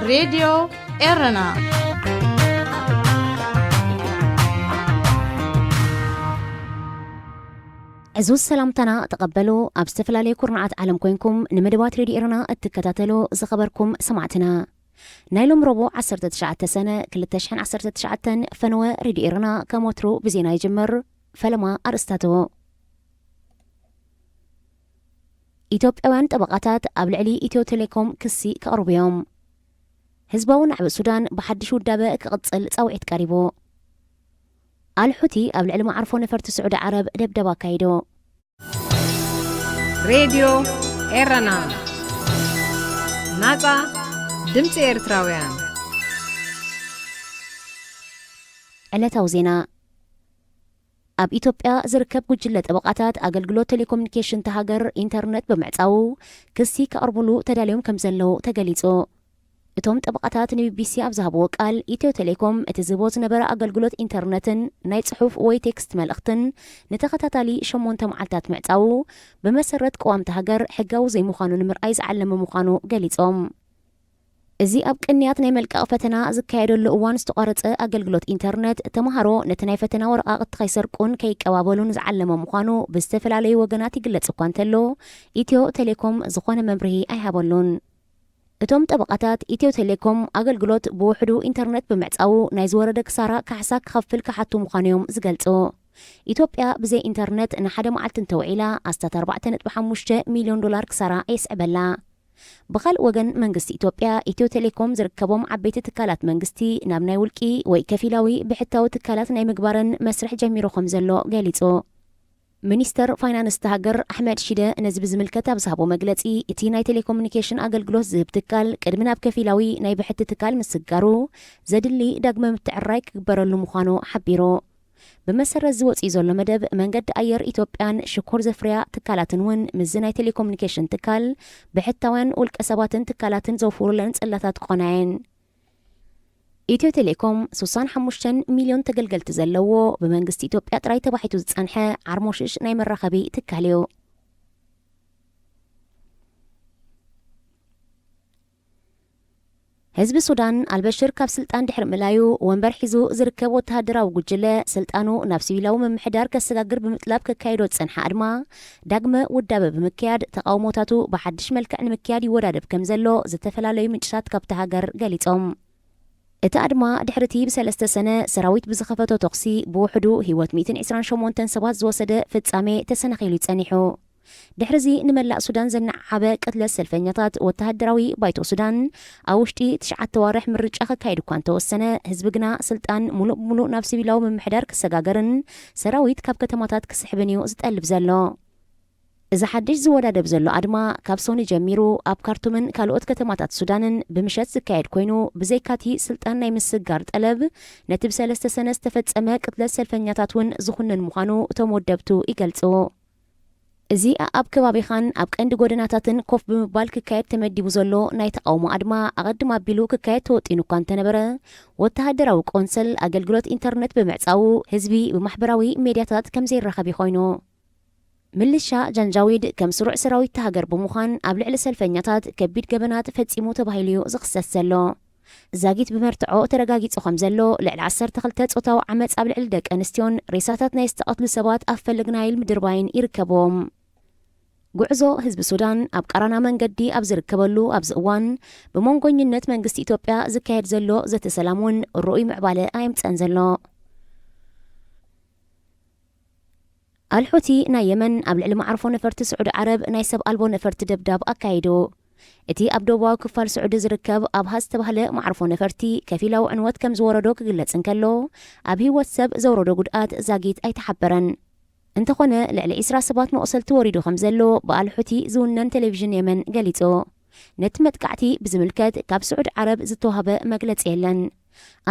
ሬድዮ ኤረና። ዕዙዝ ሰላምታና ተቐበሉ። ኣብ ዝተፈላለዩ ኩርናዓት ዓለም ኮይንኩም ንመደባት ሬድዮ ኤረና እትከታተሉ ዝኸበርኩም ሰማዕትና፣ ናይ ሎም ረቡዕ ዓሰርተ ትሽዓተ ሰነ ክልተ ሽሕን ዓሰርተ ትሽዓተን ፈነወ ሬድዮ ኤረና ከም ወትሩ ብዜና ይጅምር። ፈለማ ኣርእስታቱ። ኢትዮጵያውያን ጠበቓታት ኣብ ልዕሊ ኢትዮ ቴሌኮም ክሲ ከቕርቡ እዮም። ህዝባዊ ናዕቢ ሱዳን ብሓድሽ ውዳበ ክቕጽል ጻውዒት ቀሪቡ። ኣልሑቲ ኣብ ልዕሊ መዓርፎ ነፈርቲ ስዑዲ ዓረብ ደብደባ ኣካይዱ። ሬድዮ ኤረና፣ ናጻ ድምጺ ኤርትራውያን። ዕለታዊ ዜና። ኣብ ኢትዮጵያ ዝርከብ ጉጅለ ጠበቓታት ኣገልግሎት ቴሌኮሙኒኬሽን እታ ሃገር ኢንተርነት ብምዕጻዉ ክሲ ከቕርቡሉ ተዳልዮም ከም ዘለዉ ተገሊጹ። እቶም ጠበቓታት ንቢቢሲ ኣብ ዝሃብዎ ቃል፣ ኢትዮ ቴሌኮም እቲ ዝህቦ ዝነበረ ኣገልግሎት ኢንተርነትን ናይ ጽሑፍ ወይ ቴክስት መልእኽትን ንተኸታታሊ ሸሞንተ መዓልታት ምዕጻዉ ብመሰረት ቅዋም እታ ሃገር ሕጋዊ ዘይምዃኑ ንምርኣይ ዝዓለመ ምዃኑ ገሊጾም። እዚ ኣብ ቅንያት ናይ መልቀቕ ፈተና ዝካየደሉ እዋን ዝተቋረጸ ኣገልግሎት ኢንተርነት፣ ተምሃሮ ነቲ ናይ ፈተና ወረቓቕቲ ከይሰርቁን ከይቀባበሉን ዝዓለመ ምዃኑ ብዝተፈላለዩ ወገናት ይግለጽ እኳ እንተሎ፣ ኢትዮ ቴሌኮም ዝኾነ መብርሂ ኣይሃበሉን። እቶም ጠበቓታት፣ ኢትዮ ቴሌኮም ኣገልግሎት ብውሕዱ ኢንተርነት ብምዕጻዉ ናይ ዝወረደ ክሳራ ካሕሳ ክኸፍል ክሓቱ ምዃኑ እዮም ዝገልጹ። ኢትዮጵያ ብዘይ ኢንተርነት ንሓደ መዓልቲ እንተውዒላ ኣስታት ኣርባዕተ ነጥቢ ሓሙሽተ ሚልዮን ዶላር ክሳራ የስዕበላ። ብኻልእ ወገን፣ መንግስቲ ኢትዮጵያ፣ ኢትዮ ቴሌኮም ዝርከቦም ዓበይቲ ትካላት መንግስቲ ናብ ናይ ውልቂ ወይ ከፊላዊ ብሕታዊ ትካላት ናይ ምግባረን መስርሕ ጀሚሩ ከም ዘሎ ገሊጹ። ሚኒስተር ፋይናንስ እታ ሃገር ኣሕመድ ሺደ ነዚ ብዝምልከት ኣብ ዝሃቦ መግለጺ፣ እቲ ናይ ቴሌኮሙኒኬሽን ኣገልግሎት ዝህብ ትካል ቅድሚ ናብ ከፊላዊ ናይ ብሕቲ ትካል ምስግጋሩ፣ ዘድሊ ዳግመ ምትዕርራይ ክግበረሉ ምዃኑ ሓቢሩ። ብመሰረት እዚ ወጺኡ ዘሎ መደብ፣ መንገዲ ኣየር ኢትዮጵያን ሽኮር ዘፍርያ ትካላትን እውን ምስዚ ናይ ቴሌኮሙኒኬሽን ትካል ብሕታውያን ውልቀ ሰባትን ትካላትን ዘውፍሩለን ጽላታት ክኾና እየን። ኢትዮ ቴሌኮም ሱሳን ሓሙሽተን ሚልዮን ተገልገልቲ ዘለዎ፣ ብመንግስቲ ኢትዮጵያ ጥራይ ተባሒቱ ዝጸንሐ ዓርሞሽሽ ናይ መራኸቢ ትካል እዩ። ህዝቢ ሱዳን፣ ኣልበሽር ካብ ስልጣን ድሕሪ ምእላዩ፣ ወንበር ሒዙ ዝርከብ ወተሃደራዊ ጉጅለ፣ ስልጣኑ ናብ ሲቪላዊ ምምሕዳር ከሰጋግር ብምጥላብ ከካይዶ ዝጸንሐ ኣድማ፣ ዳግመ ውዳበ ብምክያድ፣ ተቓውሞታቱ ብሓድሽ መልክዕ ንምክያድ ይወዳደብ ከም ዘሎ ዝተፈላለዩ ምንጭታት ካብታ ሃገር ገሊጾም። እቲ ኣድማ፣ ድሕሪ እቲ ብሰለስተ ሰነ ሰራዊት ብዝኸፈቶ ተኹሲ ብውሕዱ ህይወት ሚእትን ዕስራን ሸሞንተን ሰባት ዝወሰደ ፍጻሜ ተሰናኺሉ ጸኒሑ። ድሕሪዚ ንመላእ ሱዳን ዘነዓዓበ ቅትለት ሰልፈኛታት፣ ወተሃደራዊ ባይቶ ሱዳን ኣብ ውሽጢ ትሽዓተ ኣዋርሕ ምርጫ ከካይድ እኳ እንተወሰነ፣ ህዝቢ ግና ስልጣን ሙሉእ ብሙሉእ ናብ ሲቪላዊ ምምሕዳር ክሰጋገርን ሰራዊት ካብ ከተማታት ክስሕብን እዩ ዝጠልብ ዘሎ። እዚ ሓድሽ ዝወዳደብ ዘሎ ኣድማ፣ ካብ ሶኒ ጀሚሩ ኣብ ካርቱምን ካልኦት ከተማታት ሱዳንን ብምሸት ዝካየድ ኮይኑ፣ ብዘይካቲ ስልጣን ናይ ምስግጋር ጠለብ፣ ነቲ ብሰለስተ ሰነ ዝተፈጸመ ቅትለት ሰልፈኛታት እውን ዝኹንን ምዃኑ እቶም ወደብቱ ይገልጹ። እዚ ኣብ ከባቢኻን ኣብ ቀንዲ ጎደናታትን ኮፍ ብምባል ክካየድ ተመዲቡ ዘሎ ናይ ተቓውሞ ኣድማ፣ ኣቐድም ኣቢሉ ክካየድ ተወጢኑ እኳ እንተነበረ፣ ወተሃደራዊ ቆንሰል ኣገልግሎት ኢንተርነት ብምዕጻዉ፣ ህዝቢ ብማሕበራዊ ሜድያታት ከም ዘይራኸብ ኮይኑ። ምልሻ ጃንጃዊድ ከም ስሩዕ ሰራዊት እታ ሃገር ብምዃን ኣብ ልዕሊ ሰልፈኛታት ከቢድ ገበናት ፈጺሙ ተባሂሉ እዩ ዝኽሰስ ዘሎ። ዛጊት ብመርትዖ ተረጋጊጹ ከም ዘሎ፣ ልዕሊ ዓሰርተ ክልተ ጾታዊ ዓመጽ ኣብ ልዕሊ ደቂ ኣንስትዮን ሬሳታት ናይ ዝተቐትሉ ሰባት ኣብ ፈለግ ናይል ምድርባይን ይርከብዎም። ጉዕዞ ህዝቢ ሱዳን ኣብ ቃራና መንገዲ ኣብ ዝርከበሉ ኣብዚ እዋን፣ ብመንጎኝነት መንግስቲ ኢትዮጵያ ዝካየድ ዘሎ ዘተ ሰላም እውን ርኡይ ምዕባለ ኣየምጸን ዘሎ። ኣልሑቲ ናይ የመን ኣብ ልዕሊ መዓርፎ ነፈርቲ ስዑዲ ዓረብ ናይ ሰብ ኣልቦ ነፈርቲ ደብዳብ ኣካይዱ። እቲ ኣብ ደቡባዊ ክፋል ስዑዲ ዝርከብ ኣብሃ ዝተባህለ መዓርፎ ነፈርቲ ከፊላዊ ዕንወት ከም ዝወረዶ ክግለጽ እንከሎ፣ ኣብ ህይወት ሰብ ዘውረዶ ጉድኣት ዛጊት ኣይተሓበረን። እንተኾነ፣ ልዕሊ ዕስራ ሰባት መቑሰልቲ ወሪዱ ከም ዘሎ ብኣልሑቲ ዝውነን ቴሌቪዥን የመን ገሊጹ። ነቲ መጥቃዕቲ ብዝምልከት ካብ ስዑዲ ዓረብ ዝተዋህበ መግለጺ የለን።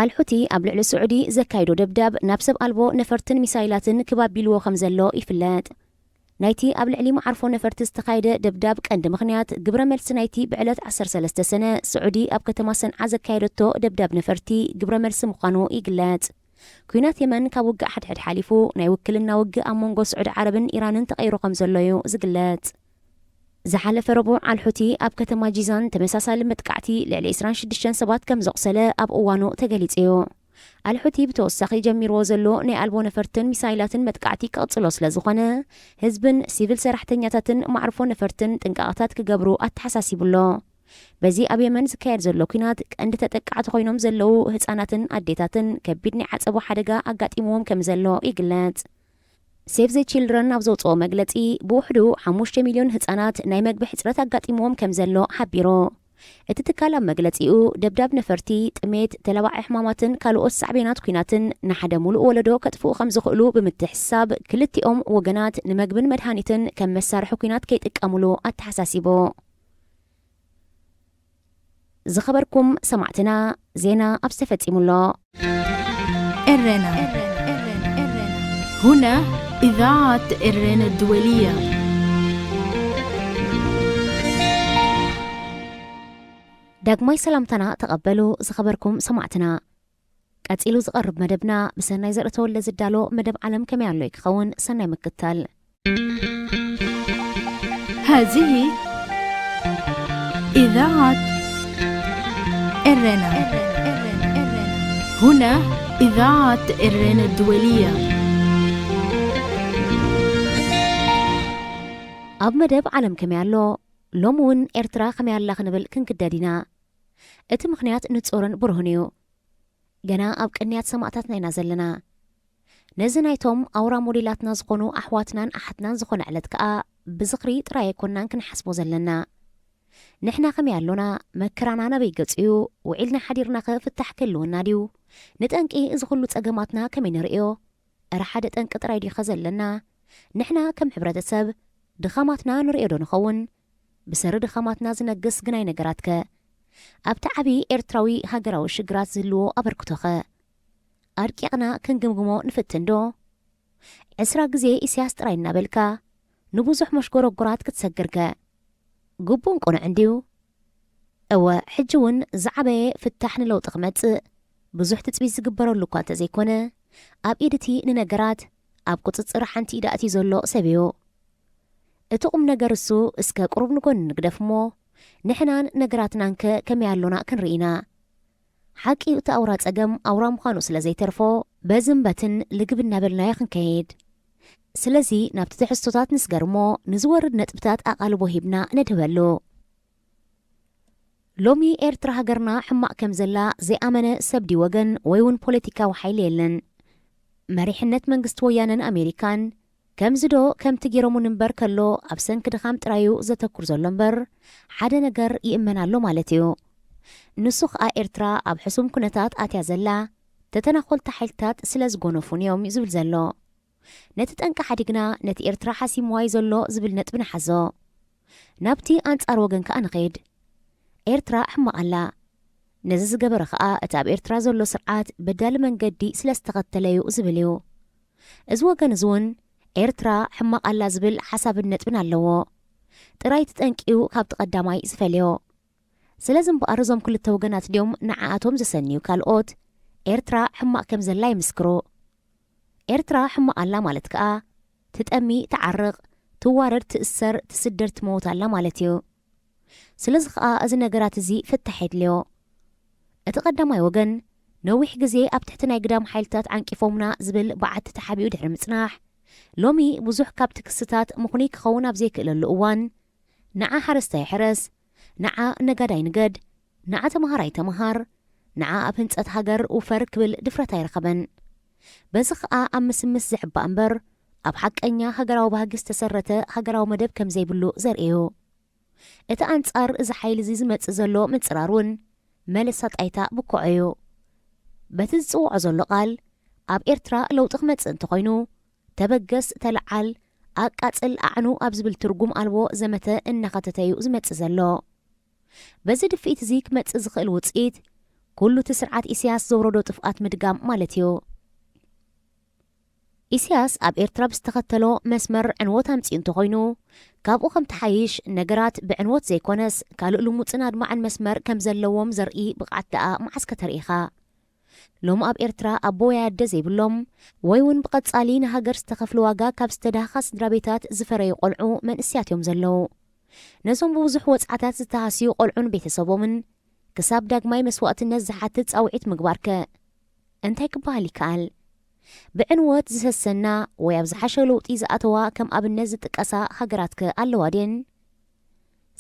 ኣልሑቲ ኣብ ልዕሊ ስዑዲ ዘካይዶ ደብዳብ ናብ ሰብ ኣልቦ ነፈርትን ሚሳይላትን ክብ ኣቢልዎ ከም ዘሎ ይፍለጥ። ናይቲ ኣብ ልዕሊ መዓርፎ ነፈርቲ ዝተኻየደ ደብዳብ ቀንዲ ምኽንያት ግብረ መልሲ ናይቲ ብዕለት ዓሰርተ ሰለስተ ሰነ ስዑዲ ኣብ ከተማ ሰንዓ ዘካየደቶ ደብዳብ ነፈርቲ ግብረ መልሲ ምዃኑ ይግለጽ። ኲናት የመን ካብ ውግእ ሓድሕድ ሓሊፉ ናይ ውክልና ውግእ ኣብ መንጎ ስዑዲ ዓረብን ኢራንን ተቐይሩ ከም ዘሎ እዩ ዝግለጽ። ዝሓለፈ ረቡዕ ኣልሑቲ ኣብ ከተማ ጂዛን ተመሳሳሊ መጥቃዕቲ ልዕሊ ዕስራን ሽዱሽተን ሰባት ከም ዘቑሰለ ኣብ እዋኑ ተገሊጹ እዩ። ኣልሑቲ ብተወሳኺ ጀሚርዎ ዘሎ ናይ ኣልቦ ነፈርትን ሚሳይላትን መጥቃዕቲ ክቕጽሎ ስለ ዝኾነ፣ ህዝብን ሲቪል ሰራሕተኛታትን ማዕርፎ ነፈርትን ጥንቃቐታት ክገብሩ ኣተሓሳሲቡ ኣሎ። በዚ ኣብ የመን ዝካየድ ዘሎ ኲናት ቀንዲ ተጠቃዕቲ ኮይኖም ዘለዉ ህጻናትን ኣዴታትን ከቢድ ናይ ዓጸቦ ሓደጋ ኣጋጢምዎም ከም ዘሎ ይግለጽ። ሴቭ ዘ ቺልድረን ኣብ ዘውጽኦ መግለጺ፣ ብውሕዱ ሓሙሽተ ሚልዮን ህጻናት ናይ መግቢ ሕጽረት ኣጋጢምዎም ከም ዘሎ ሓቢሩ። እቲ ትካል ኣብ መግለጺኡ፣ ደብዳብ ነፈርቲ፣ ጥሜት፣ ተለባዒ ሕማማትን ካልኦት ሳዕቤናት ኲናትን ንሓደ ሙሉእ ወለዶ ከጥፍኡ ከም ዝኽእሉ ብምትሕስሳብ፣ ክልቲኦም ወገናት ንመግብን መድሃኒትን ከም መሳርሒ ኲናት ከይጥቀሙሉ ኣተሓሳሲቡ። ዝኸበርኩም ሰማዕትና፣ ዜና ኣብዚ ተፈጺሙ ኣሎ። ኤረና። هنا إذاعة إرنا الدولية. ዳግማይ ሰላምታና ተቐበሉ ዝኸበርኩም ሰማዕትና። ቀጺሉ ዝቐርብ መደብና ብሰናይ ዘርእተወልደ ዝዳሎ መደብ ዓለም ከመይ ኣሎ ክኸውን። ሰናይ ምክታል። هذه إذاعة إرنا. هنا إذاعة إرنا الدولية. ኣብ መደብ ዓለም ከመይ ኣሎ፣ ሎሚ እውን ኤርትራ ከመይ ኣላ ክንብል ክንግደድ ኢና። እቲ ምኽንያት ንጹርን ብሩህን እዩ። ገና ኣብ ቅንያት ሰማእታትና ኢና ዘለና። ነዚ ናይቶም ኣውራ ሞዴላትና ዝኾኑ ኣሕዋትናን ኣሓትናን ዝኾነ ዕለት ከኣ ብዝኽሪ ጥራይ ኣይኮናን ክንሓስቦ ዘለና። ንሕና ከመይ ኣሎና? መከራና ናበይ ገጹ እዩ? ውዒልና ሓዲርናኸ ፍታሕ ክህልወና ድዩ? ንጠንቂ እዚ ኩሉ ጸገማትና ከመይ ንርእዮ? እረ ሓደ ጠንቂ ጥራይ ድዩኸ ዘለና? ንሕና ከም ሕብረተሰብ ድኻማትና ንርእዮ ዶ ንኸውን? ብሰሪ ድኻማትና ዝነግስ ግናይ ነገራትከ? ኣብቲ ዓቢ ኤርትራዊ ሃገራዊ ሽግራት ዝህልዎ ኣበርክቶኸ? ኣርቂቕና ክንግምግሞ ንፍትን ዶ? ዕስራ ግዜ ኢሳያስ ጥራይ እናበልካ ንብዙሕ መሽጎረጎራት ክትሰግርከ? ግቡን ቅኑዕን ድዩ? እወ፣ ሕጂ እውን ዝዓበየ ፍታሕ ንለውጢ ክመጽእ ብዙሕ ትጽቢት ዝግበረሉ እኳ እንተዘይኮነ፣ ኣብ ኢድ እቲ ንነገራት ኣብ ቁጽጽር ሓንቲ ኢድ ኣእትዩ ዘሎ ሰብ እዩ። እቲ ቁም ነገር እሱ፣ እስከ ቁሩብ ንጎኒ ንግደፍ እሞ፣ ንሕናን ነገራትናንከ ከመይ ኣሎና ክንርኢ ኢና? ሓቂ እዩ፣ እቲ ኣውራ ጸገም ኣውራ ምዃኑ ስለ ዘይተርፎ፣ በዝን በትን ልግብ እናበልናዮ ክንከይድ። ስለዚ ናብቲ ትሕዝቶታት ንስገር እሞ፣ ንዝወርድ ነጥብታት ኣቓልቦ ሂብና ነድህበሉ። ሎሚ ኤርትራ ሃገርና ሕማቕ ከም ዘላ ዘይኣመነ ሰብ ድዩ ወገን ወይ እውን ፖለቲካዊ ሓይሊ የለን። መሪሕነት መንግስቲ ወያነን ኣሜሪካን ከምዚ ዶ ከምቲ ገይሮሙ ንምበር ከሎ ኣብ ሰንኪ ድኻም ጥራዩ ዘተኩር ዘሎ እምበር ሓደ ነገር ይእመን ኣሎ ማለት እዩ። ንሱ ኸኣ ኤርትራ ኣብ ሕሱም ኩነታት ኣትያ ዘላ ተተናኾልቲ ሓይልታት ስለ ዝጎነፉን እዮም ዝብል ዘሎ። ነቲ ጠንቂ ሓዲግና ነቲ ኤርትራ ሓሲምዋይ ዘሎ ዝብል ነጥቢ ንሓዞ። ናብቲ ኣንጻር ወገን ከኣ ንኸይድ። ኤርትራ ሕማቕ ኣላ። ነዚ ዝገበረ ኸኣ እቲ ኣብ ኤርትራ ዘሎ ስርዓት በዳሊ መንገዲ ስለ ዝተኸተለ እዩ ዝብል እዩ። እዚ ወገን እዚ እውን ኤርትራ ሕማቕ ኣላ ዝብል ሓሳብን ነጥብን ኣለዎ። ጥራይ እቲ ጠንቂ እዩ ካብቲ ቀዳማይ ዝፈልዮ። ስለዚ እምበኣር እዞም ክልተ ወገናት ድዮም ንዓኣቶም ዘሰንዩ ካልኦት ኤርትራ ሕማቕ ከም ዘላ ይምስክሩ። ኤርትራ ሕማቕ ኣላ ማለት ከኣ ትጠሚ፣ ትዓርቕ፣ ትዋረድ፣ ትእሰር፣ ትስደድ፣ ትመውት ኣላ ማለት እዩ። ስለዚ ከኣ እዚ ነገራት እዚ ፍታሕ የድልዮ። እቲ ቀዳማይ ወገን ነዊሕ ግዜ ኣብ ትሕቲ ናይ ግዳም ሓይልታት ዓንቂፎምና ዝብል በዓቲ ተሓቢኡ ድሕሪ ምጽናሕ፣ ሎሚ ብዙሕ ካብቲ ክስታት ምኽኑይ ክኸውን ኣብ ዘይክእለሉ እዋን፣ ንዓ ሓረስታይ ሕረስ፣ ንዓ ነጋዳይ ንገድ፣ ንዓ ተመሃራይ ተመሃር፣ ንዓ ኣብ ህንጸት ሃገር ውፈር ክብል ድፍረት ኣይረኸበን። በዚ ኸኣ ኣብ ምስምስ ዝሕባእ እምበር፣ ኣብ ሓቀኛ ሃገራዊ ባህጊ ዝተሰረተ ሃገራዊ መደብ ከም ዘይብሉ ዘርኢ እዩ። እቲ ኣንጻር እዚ ሓይሊ እዚ ዝመጽእ ዘሎ ምጽራር እውን መለሳ ጣይታ ብኮዖ እዩ። በቲ ዝጽውዖ ዘሎ ቃል፣ ኣብ ኤርትራ ለውጢ ክመጽእ እንተኾይኑ፣ ተበገስ፣ ተለዓል፣ ኣቃጽል፣ ኣዕኑ ኣብ ዝብል ትርጉም ኣልቦ ዘመተ እናኸተተ እዩ ዝመጽእ ዘሎ። በዚ ድፍኢት እዚ ክመጽእ ዝኽእል ውጽኢት፣ ኩሉ እቲ ስርዓት ኢሳያስ ዘውረዶ ጥፍኣት ምድጋም ማለት እዩ። ኢሳያስ ኣብ ኤርትራ ብዝተኸተሎ መስመር ዕንወት ኣምጺኡ እንተኾይኑ፣ ካብኡ ከም ትሓይሽ ነገራት ብዕንወት ዘይኮነስ፣ ካልእ ልሙጽን ኣድማዕን መስመር ከም ዘለዎም ዘርኢ ብቕዓት ደኣ መዓስ ከተርኢ ኢኻ? ሎሚ ኣብ ኤርትራ ኣቦ ወይ ኣደ ዘይብሎም፣ ወይ እውን ብቐጻሊ ንሃገር ዝተኸፍለ ዋጋ ካብ ዝተዳህኻ ስድራ ቤታት ዝፈረዩ ቆልዑ መንእሰያት እዮም ዘለዉ። ነዞም ብብዙሕ ወጽዓታት ዝተሃስዩ ቆልዑን ቤተሰቦምን ክሳብ ዳግማይ መስዋእትነት ዝሓትት ጻውዒት ምግባርከ እንታይ ክበሃል ይከኣል? ብዕንወት ዝሰሰና ወይ ኣብ ዝሓሸ ለውጢ ዝኣተዋ ከም ኣብነት ዝጥቀሳ ሃገራትከ ኣለዋ ድየን?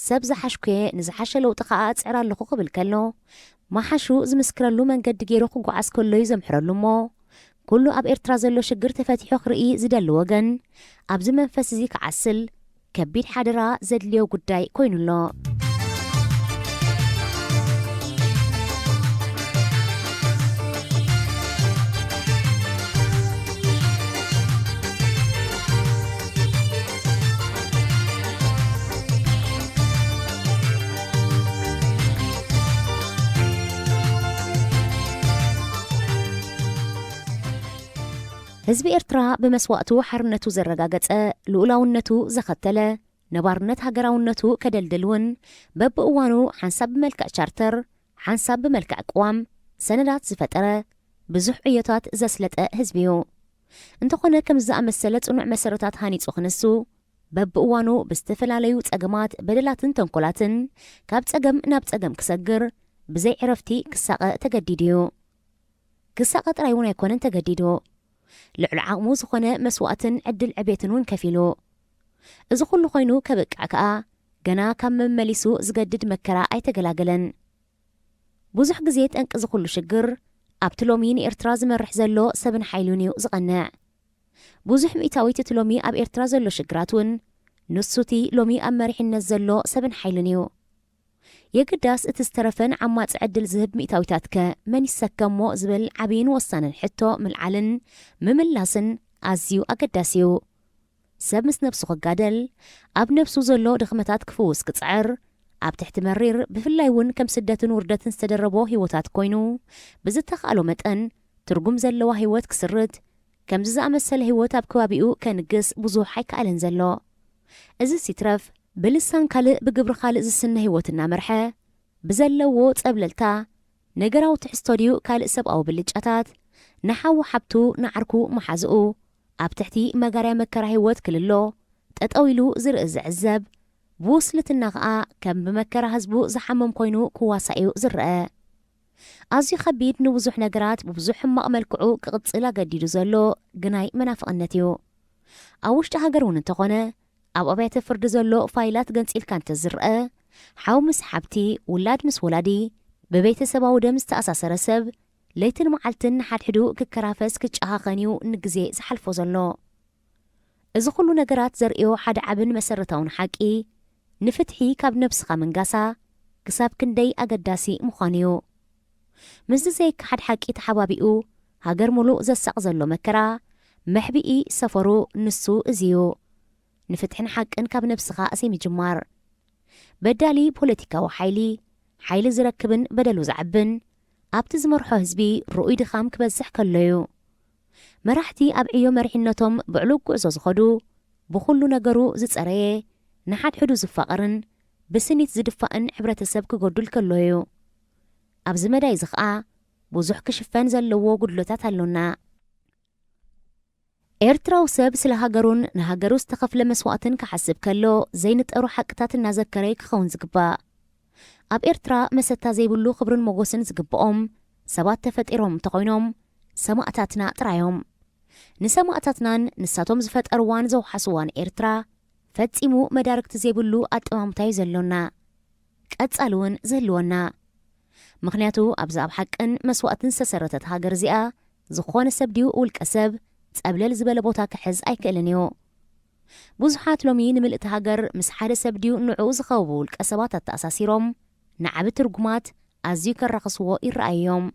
ሰብ ዝሓሽኩየ ንዝሓሸ ለውጢ ከኣ እጽዕር ኣለኹ ክብል ከሎ፣ መሓሹ ዝምስክረሉ መንገዲ ገይሩ ክጓዓዝ ከሎ እዩ ዘምሕረሉ እሞ፣ ኩሉ ኣብ ኤርትራ ዘሎ ሽግር ተፈቲሑ ክርኢ ዝደሊ ወገን፣ ኣብዚ መንፈስ እዚ ክዓስል ከቢድ ሓደራ ዘድልዮ ጉዳይ ኮይኑ ኣሎ። ህዝቢ ኤርትራ ብመስዋእቱ ሓርነቱ ዘረጋገጸ፣ ልኡላውነቱ ዘኸተለ፣ ነባርነት ሃገራውነቱ ከደልድል እውን በብእዋኑ ሓንሳብ ብመልክዕ ቻርተር፣ ሓንሳብ ብመልክዕ ቅዋም፣ ሰነዳት ዝፈጠረ፣ ብዙሕ ዕዮታት ዘስለጠ ህዝቢ እዩ። እንተኾነ ከምዚ ዝኣመሰለ ጽኑዕ መሰረታት ሃኒጹ ክንሱ፣ በብእዋኑ ብዝተፈላለዩ ጸገማት፣ በደላትን ተንኮላትን ካብ ጸገም ናብ ጸገም ክሰግር፣ ብዘይ ዕረፍቲ ክሳቐ ተገዲዱ እዩ። ክሳቐ ጥራይ እውን ኣይኮነን ተገዲዱ። ልዕሊ ዓቕሙ ዝኾነ መስዋእትን ዕድል ዕቤትን እውን ከፊሉ። እዚ ኩሉ ኮይኑ ከብቅዕ ከኣ፣ ገና ካብ መመሊሱ ዝገድድ መከራ ኣይተገላገለን። ብዙሕ ግዜ ጠንቂ እዚ ኩሉ ሽግር፣ ኣብቲ ሎሚ ንኤርትራ ዝመርሕ ዘሎ ሰብን ሓይሉን እዩ ዝቐንዕ። ብዙሕ ሚእታዊት እቲ ሎሚ ኣብ ኤርትራ ዘሎ ሽግራት እውን፣ ንሱቲ ሎሚ ኣብ መሪሕነት ዘሎ ሰብን ሓይልን እዩ። የግዳስ እቲ ዝተረፈን ዓማጺ ዕድል ዝህብ ሚእታዊታትከ መን ይሰከሞ ዝብል ዓብይን ወሳንን ሕቶ ምልዓልን ምምላስን ኣዝዩ ኣገዳሲ እዩ። ሰብ ምስ ነብሱ ክጋደል፣ ኣብ ነብሱ ዘሎ ድኽመታት ክፍውስ ክጽዕር፣ ኣብ ትሕቲ መሪር፣ ብፍላይ እውን ከም ስደትን ውርደትን ዝተደረቦ ህይወታት ኮይኑ፣ ብዝተኻእሎ መጠን ትርጉም ዘለዋ ህይወት ክስርት፣ ከምዚ ዝኣመሰለ ህይወት ኣብ ከባቢኡ ከንግስ ብዙሕ ኣይከኣለን ዘሎ። እዚ ሲትረፍ፣ ብልሳን ካልእ ብግብሪ ካልእ ዝስነ ህይወት እናመርሐ፣ ብዘለዎ ጸብለልታ፣ ነገራዊ ትሕዝቶ ድዩ ካልእ ሰብኣዊ ብልጫታት፣ ንሓዉ ሓብቱ፣ ንዓርኩ መሓዝኡ፣ ኣብ ትሕቲ መጋርያ መከራ ህይወት ክልሎ፣ ጠጠው ኢሉ ዝርኢ ዝዕዘብ፣ ብውስልትና ኸኣ ከም ብመከራ ህዝቡ ዝሓምም ኮይኑ ክዋሳእ እዩ ዝረአ። ኣዝዩ ከቢድ፣ ንብዙሕ ነገራት ብብዙሕ ሕማቕ መልክዑ ክቕጽል ኣገዲዱ ዘሎ ግናይ መናፍቕነት እዩ። ኣብ ውሽጢ ሃገር እውን እንተኾነ፣ ኣብ ኣብያተ ፍርዲ ዘሎ ፋይላት ገንጺልካ እንተዝረአ፣ ሓው ምስ ሓብቲ፣ ውላድ ምስ ወላዲ፣ ብቤተሰባዊ ደም ዝተኣሳሰረ ሰብ፣ ለይትን መዓልትን ንሓድሕዱ ክከራፈስ ክጨኻኸን እዩ ንግዜ ዝሓልፎ ዘሎ። እዚ ኩሉ ነገራት ዘርእዮ ሓደ ዓብን መሰረታውን ሓቂ፣ ንፍትሒ ካብ ነብስኻ ምንጋሳ ክሳብ ክንደይ ኣገዳሲ ምዃኑ እዩ። ምስዚ ዘይከሓድ ሓቂ ተሓባቢኡ፣ ሃገር ሙሉእ ዘሳቕ ዘሎ መከራ፣ መሕብኢ ሰፈሩ ንሱ እዚ እዩ። ንፍትሕን ሓቅን ካብ ነብስኻ ኣሰይ ምጅማር። በዳሊ ፖለቲካዊ ሓይሊ፣ ሓይሊ ዝረክብን በደሉ ዘዕብን፣ ኣብቲ ዝመርሖ ህዝቢ ርኡይ ድኻም ክበዝሕ ከሎ እዩ። መራሕቲ ኣብ ዕዮ መሪሕነቶም ብዕሉግ ጉዕዞ ዝኸዱ፣ ብኹሉ ነገሩ ዝጸረየ፣ ንሓድሕዱ ዝፋቐርን ብስኒት ዝድፋእን ሕብረተሰብ ክጎዱል ከሎ እዩ። ኣብዚ መዳይ እዚ ኸኣ ብዙሕ ክሽፈን ዘለዎ ጉድለታት ኣሎና። ኤርትራዊ ሰብ ስለ ሃገሩን ንሃገሩ ዝተኸፍለ መስዋእትን ክሓስብ ከሎ ዘይንጠሩ ሓቅታት እናዘከረ እዩ ክኸውን ዝግባእ። ኣብ ኤርትራ መሰታ ዘይብሉ ክብርን ሞጎስን ዝግብኦም ሰባት ተፈጢሮም እንተኾይኖም ሰማእታትና ጥራዮም። ንሰማእታትናን ንሳቶም ዝፈጠርዋን ዘውሓስዋን ኤርትራ ፈጺሙ መዳርግቲ ዘይብሉ ኣጠማምታ እዩ ዘሎና። ቀጻሊ እውን ዝህልወና። ምኽንያቱ ኣብዛ ኣብ ሓቅን መስዋእትን ዝተሰረተት ሃገር እዚኣ ዝኾነ ሰብ ድዩ ውልቀ ሰብ ጸብለል ዝበለ ቦታ ክሕዝ ኣይክእልን እዩ። ብዙሓት ሎሚ ንምልእቲ ሃገር ምስ ሓደ ሰብ ድዩ ንዕኡ ዝኸብቡ ውልቀ ሰባት ኣተኣሳሲሮም ንዓቢ ትርጉማት ኣዝዩ ከራኽስዎ ይረኣዩ እዮም።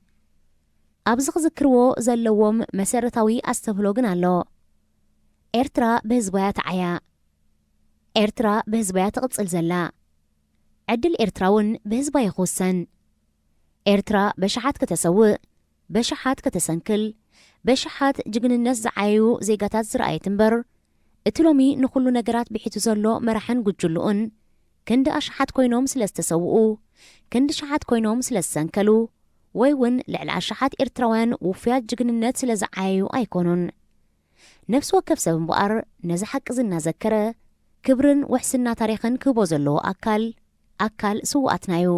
ኣብዚ ክዝክርዎ ዘለዎም መሰረታዊ ኣስተብህሎ ግን ኣሎ። ኤርትራ ብህዝባያ ተዓያ። ኤርትራ ብህዝባያ ትቕጽል ዘላ። ዕድል ኤርትራ እውን ብህዝባ እዩ ክውሰን። ኤርትራ በሽሓት ከተሰውእ፣ በሽሓት ከተሰንክል፣ በሽሓት ጅግንነት ዝዓየዩ ዜጋታት ዝረኣየት እምበር፣ እቲ ሎሚ ንኹሉ ነገራት ብሒቱ ዘሎ መራሕን ጉጅልኡን ክንዲ ኣሽሓት ኮይኖም ስለ ዝተሰውኡ፣ ክንዲ ሽሓት ኮይኖም ስለ ዝሰንከሉ፣ ወይ እውን ልዕሊ ኣሽሓት ኤርትራውያን ውፉያት ጅግንነት ስለ ዝዓየዩ ኣይኮኑን። ነፍሲ ወከፍ ሰብ እምበኣር ነዚ ሓቂ እዚ እናዘከረ፣ ክብርን ውሕስና ታሪኽን ክህቦ ዘለዎ ኣካል፣ ኣካል ስውኣትና እዩ።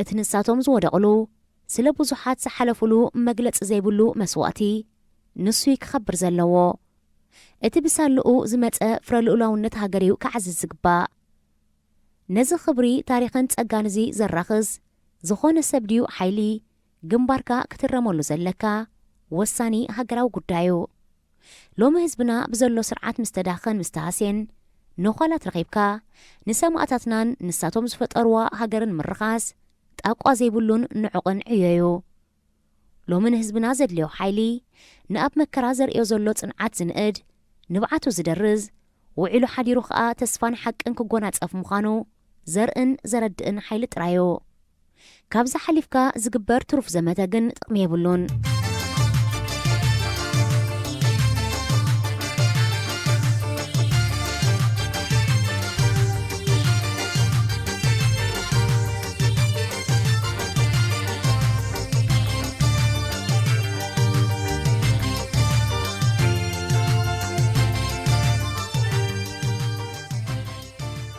እቲ ንሳቶም ዝወደቕሉ፣ ስለ ብዙሓት ዝሓለፉሉ መግለጺ ዘይብሉ መስዋእቲ፣ ንሱ እዩ ክኸብር ዘለዎ። እቲ ብሳልኡ ዝመጸ ፍረ ልኡላውነት ሃገር እዩ ክዓዝዝ ዝግባእ። ነዚ ክብሪ ታሪኽን ጸጋን እዚ ዘራኽስ ዝኾነ ሰብ ድዩ ሓይሊ፣ ግንባርካ ክትረመሉ ዘለካ ወሳኒ ሃገራዊ ጉዳይ እዩ። ሎሚ ህዝብና ብዘሎ ስርዓት ምስ ተዳኸን ምስ ተሃስየን፣ ነዃላት ረኺብካ፣ ንሰማእታትናን ንሳቶም ዝፈጠርዋ ሃገርን ምርኻስ፣ ጣቋ ዘይብሉን ንዑቕን ዕዮ እዩ። ሎሚ ንህዝብና ዘድልዮ ሓይሊ፣ ንኣብ መከራ ዘርእዮ ዘሎ ጽንዓት ዝንእድ፣ ንብዓቱ ዝደርዝ፣ ውዒሉ ሓዲሩ ኸኣ ተስፋን ሓቅን ክጎናጸፍ ምዃኑ ዘርእን ዘረድእን ሓይሊ ጥራይ እዩ። ካብዚ ሓሊፍካ ዝግበር ትሩፍ ዘመተ ግን ጥቕሚ የብሉን።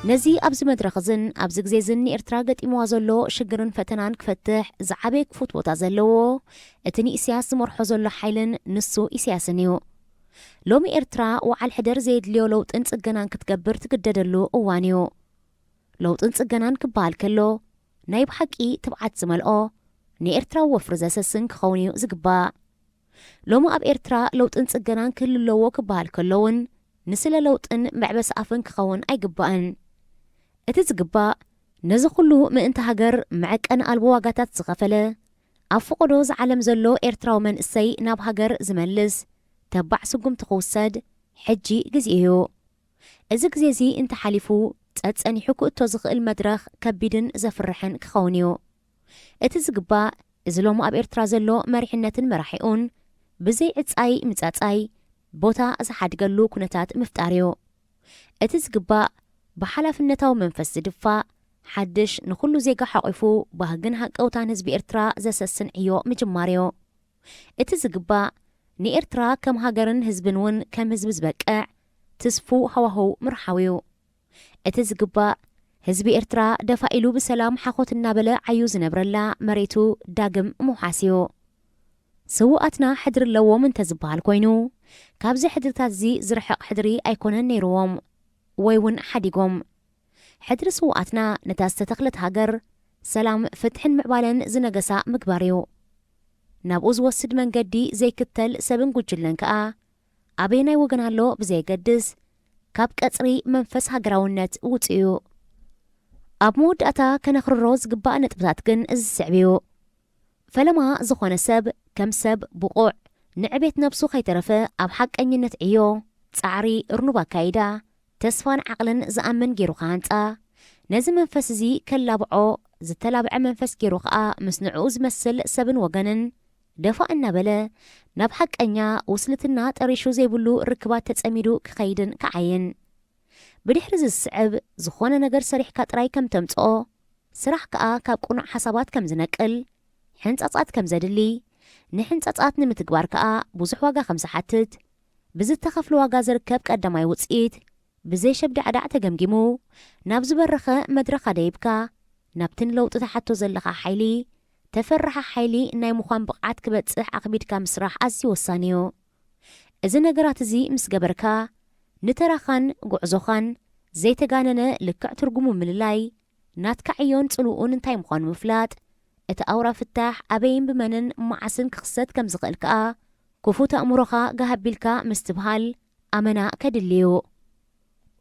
ነዚ ኣብዚ መድረኽ እዝን ኣብዚ ግዜ እዝን ንኤርትራ ገጢምዋ ዘሎ ሽግርን ፈተናን ክፈትሕ ዝዓበየ ክፉት ቦታ ዘለዎ፣ እቲ ንኢሳያስ ዝመርሖ ዘሎ ሓይልን ንሱ ኢሳያስን እዩ። ሎሚ ኤርትራ ወዓል ሕደር ዘየድልዮ ለውጥን ጽገናን ክትገብር ትግደደሉ እዋን እዩ። ለውጥን ጽገናን ክበሃል ከሎ፣ ናይ ብሓቂ ትብዓት ዝመልኦ፣ ንኤርትራዊ ወፍሪ ዘሰስን ክኸውን እዩ ዝግባእ። ሎሚ ኣብ ኤርትራ ለውጥን ጽገናን ክህሉ ኣለዎ ክበሃል ከሎ እውን፣ ንስለ ለውጥን መዕበሲ ኣፍን ክኸውን ኣይግባእን። እቲ ዝግባእ፣ ነዚ ኩሉ ምእንቲ ሃገር መዐቀኒ ኣልቦ ዋጋታት ዝኸፈለ፣ ኣብ ፈቐዶ ዝዓለም ዘሎ ኤርትራዊ መንእሰይ ናብ ሃገር ዝመልስ ተባዕ ስጉምቲ ክውሰድ ሕጂ ግዜኡ እዩ። እዚ ግዜ እዚ እንተሓሊፉ፣ ጸጸኒሑ ክእቶ ዝኽእል መድረኽ ከቢድን ዘፍርሕን ክኸውን እዩ። እቲ ዝግባእ፣ እዚ ሎሚ ኣብ ኤርትራ ዘሎ መሪሕነትን መራሒኡን ብዘይ ዕጻይ ምጻጻይ ቦታ ዝሓድገሉ ኩነታት ምፍጣር እዩ። እቲ ዝግባእ፣ ብሓላፍነታዊ መንፈስ ዝድፋእ፣ ሓድሽ ንኹሉ ዜጋ ሓቒፉ ባህግን ሃቀውታን ህዝቢ ኤርትራ ዘሰስን ዕዮ ምጅማር እዩ። እቲ ዝግባእ፣ ንኤርትራ ከም ሃገርን ህዝብን እውን ከም ህዝቢ ዝበቅዕ ትስፉው ሃዋህው ምርሓው እዩ። እቲ ዝግባእ፣ ህዝቢ ኤርትራ ደፋ ኢሉ ብሰላም ሓኾት እናበለ ዓዩ ዝነብረላ መሬቱ ዳግም ምውሓስ እዩ። ስውኣትና ሕድሪ ኣለዎም እንተዝበሃል ኮይኑ፣ ካብዚ ሕድርታት እዚ ዝርሕቕ ሕድሪ ኣይኮነን ነይርዎም፣ ወይ እውን ሓዲጎም። ሕድሪ ስውኣትና ነታ ዝተተኽለት ሃገር፣ ሰላም፣ ፍትሕን ምዕባለን ዝነገሳ ምግባር እዩ። ናብኡ ዝወስድ መንገዲ ዘይክተል ሰብን ጉጅለን ከኣ፣ ኣበየናይ ወገን ኣሎ ብዘየገድስ፣ ካብ ቀጽሪ መንፈስ ሃገራውነት ውጹእ እዩ። ኣብ መወዳእታ ከነኽርሮ ዝግባእ ነጥብታት ግን እዚ ዝስዕብ እዩ። ፈለማ ዝኾነ ሰብ ከም ሰብ ብቑዕ፣ ንዕቤት ነብሱ ከይተረፈ ኣብ ሓቀኝነት ዕዮ፣ ጻዕሪ፣ ርኑብ ኣካይዳ፣ ተስፋን ዓቕልን ዝኣምን ገይሩ ክሃንጻ፣ ነዚ መንፈስ እዚ ከላብዖ፣ ዝተላብዐ መንፈስ ገይሩ ከኣ ምስ ንዕኡ ዝመስል ሰብን ወገንን ደፋእ እናበለ፣ ናብ ሓቀኛ ውስልትና ጠሪሹ ዘይብሉ ርክባት ተጸሚዱ ክኸይድን ክዓይን። ብድሕሪ እዚ ዝስዕብ፣ ዝኾነ ነገር ሰሪሕካ ጥራይ ከም ተምጽኦ፣ ስራሕ ከኣ ካብ ቅኑዕ ሓሳባት ከም ዝነቅል፣ ሕንጻጻት ከም ዘድሊ፣ ንሕንጻጻት ንምትግባር ከኣ ብዙሕ ዋጋ ከም ዝሓትት፣ ብዝተኸፍለ ዋጋ ዝርከብ ቀዳማይ ውጽኢት፣ ብዘይ ሸብዳዕዳዕ ተገምጊሙ፣ ናብ ዝበረኸ መድረኽ ኣደይብካ፣ ናብቲ ንለውጢ ትሓቶ ዘለኻ ሓይሊ፣ ተፈራሒ ሓይሊ ናይ ምዃን ብቕዓት ክበጽሕ ኣኽቢድካ ምስራሕ ኣዝዩ ወሳኒ እዩ። እዚ ነገራት እዚ ምስ ገበርካ፣ ንተራኻን ጉዕዞኻን ዘይተጋነነ ልክዕ ትርጉሙ ምልላይ፣ ናትካ ዕዮን ጽልውኡን እንታይ ምዃኑ ምፍላጥ፣ እቲ ኣውራ ፍታሕ ኣበይን ብመንን መዓስን ክኽሰት ከም ዝኽእል ከኣ ክፉት ኣእምሮኻ ጋህ ኣቢልካ ምስትብሃል ኣመና ከድሊ እዩ።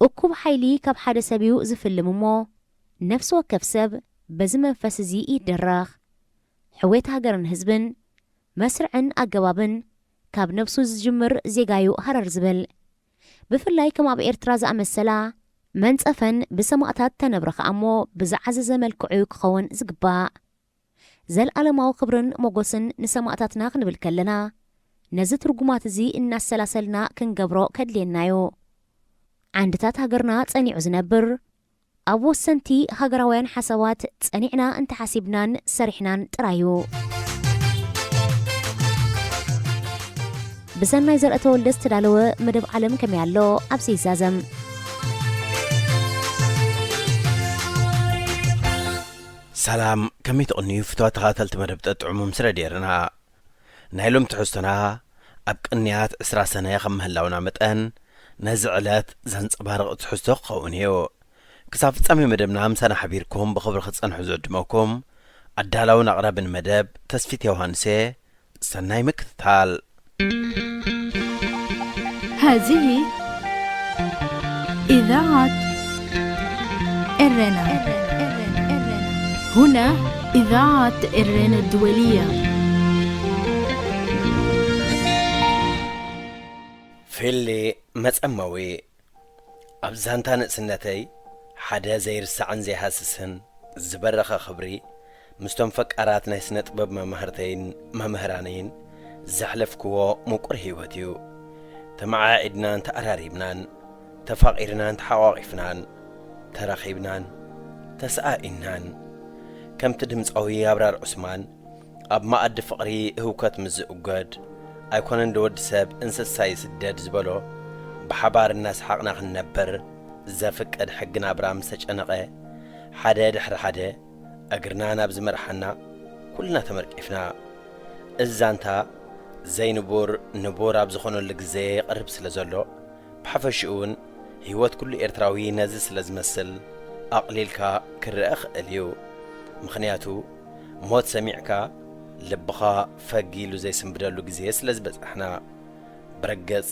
እኩብ ሓይሊ ካብ ሓደ ሰብ እዩ ዝፍልም እሞ፣ ነፍሲ ወከፍ ሰብ በዚ መንፈስ እዚ ይድረኽ። ሕውየት ሃገርን ህዝብን፣ መስርዕን ኣገባብን ካብ ነብሱ ዝጅምር ዜጋ እዩ ሃረር ዝብል። ብፍላይ ከም ኣብ ኤርትራ ዝኣመሰላ መንጸፈን ብሰማእታት ተነብረ ከኣ እሞ ብዝዓዘዘ መልክዑ ክኸውን ዝግባእ። ዘልኣለማዊ ክብርን ሞጎስን ንሰማእታትና ክንብል ከለና፣ ነዚ ትርጉማት እዚ እናሰላሰልና ክንገብሮ ከድልየና እዩ። ዓንድታት ሃገርና ጸኒዑ ዝነብር፣ ኣብ ወሰንቲ ሃገራውያን ሓሳባት ጸኒዕና እንተሓሲብናን ሰሪሕናን ጥራይ እዩ። ብሰናይ ዘርአተወልደ ዝተዳለወ መደብ ዓለም ከመይ ኣሎ ኣብዚ ይዛዘም። ሰላም፣ ከመይ ትቕንዩ ፍትዋ ተኸታተልቲ መደብ ጠጥዑሙ ምስ ረድየርና? ናይ ሎም ትሕዝቶና ኣብ ቅንያት ዕስራ ሰነ ከም ምህላውና መጠን፣ ነዚ ዕለት ዘንጸባርቕ ትሕዝቶ ክኸውን እዩ። ክሳብ ፍጻሜ መደብና ምሳና ሓቢርኩም ብኽብሪ ክትጸንሑ ዝዕድመኩም ኣዳላውን ኣቕራብን መደብ ተስፊት ዮሃንሴ። ሰናይ ምክትታል። هذه إذاعة إرنا. هنا إذاعة إرنا الدولية. ፊሊ መጸመዊ። ኣብ ዛንታ ንእስነተይ ሓደ ዘይርሳዕን ዘይሃስስን ዝበረኸ ክብሪ ምስቶም ፈቃራት ናይ ስነ ጥበብ መማህርተይን መምህራነይን ዘሕለፍክዎ ምቁር ህይወት እዩ። ተመዓዒድናን ተኣራሪብናን፣ ተፋቒርናን ተሓቋቒፍናን፣ ተራኺብናን ተሰኣኢናን። ከምቲ ድምፃዊ ኣብራር ዑስማን ኣብ መኣዲ ፍቕሪ ህውከት ምስ ዝእጎድ፣ ኣይኮነን ዶ ወዲ ሰብ እንስሳ ይስደድ ዝበሎ፣ ብሓባር እናሰሓቕና ክንነብር ዘፍቅድ ሕጊ ናብራ ምስ ተጨነቐ፣ ሓደ ድሕሪ ሓደ እግርና ናብ ዝመርሓና ኩልና ተመርቂፍና። እዚ ዛንታ ዘይንቡር ንቡር ኣብ ዝኾነሉ ግዜ ይቐርብ ስለ ዘሎ፣ ብሓፈሽኡ እውን ህይወት ኩሉ ኤርትራዊ ነዚ ስለ ዝመስል ኣቕሊልካ ክረአ ክእል እዩ። ምኽንያቱ ሞት ሰሚዕካ ልብኻ ፈግ ኢሉ ዘይስንብደሉ ግዜ ስለ ዝበጻሕና። ብርግጽ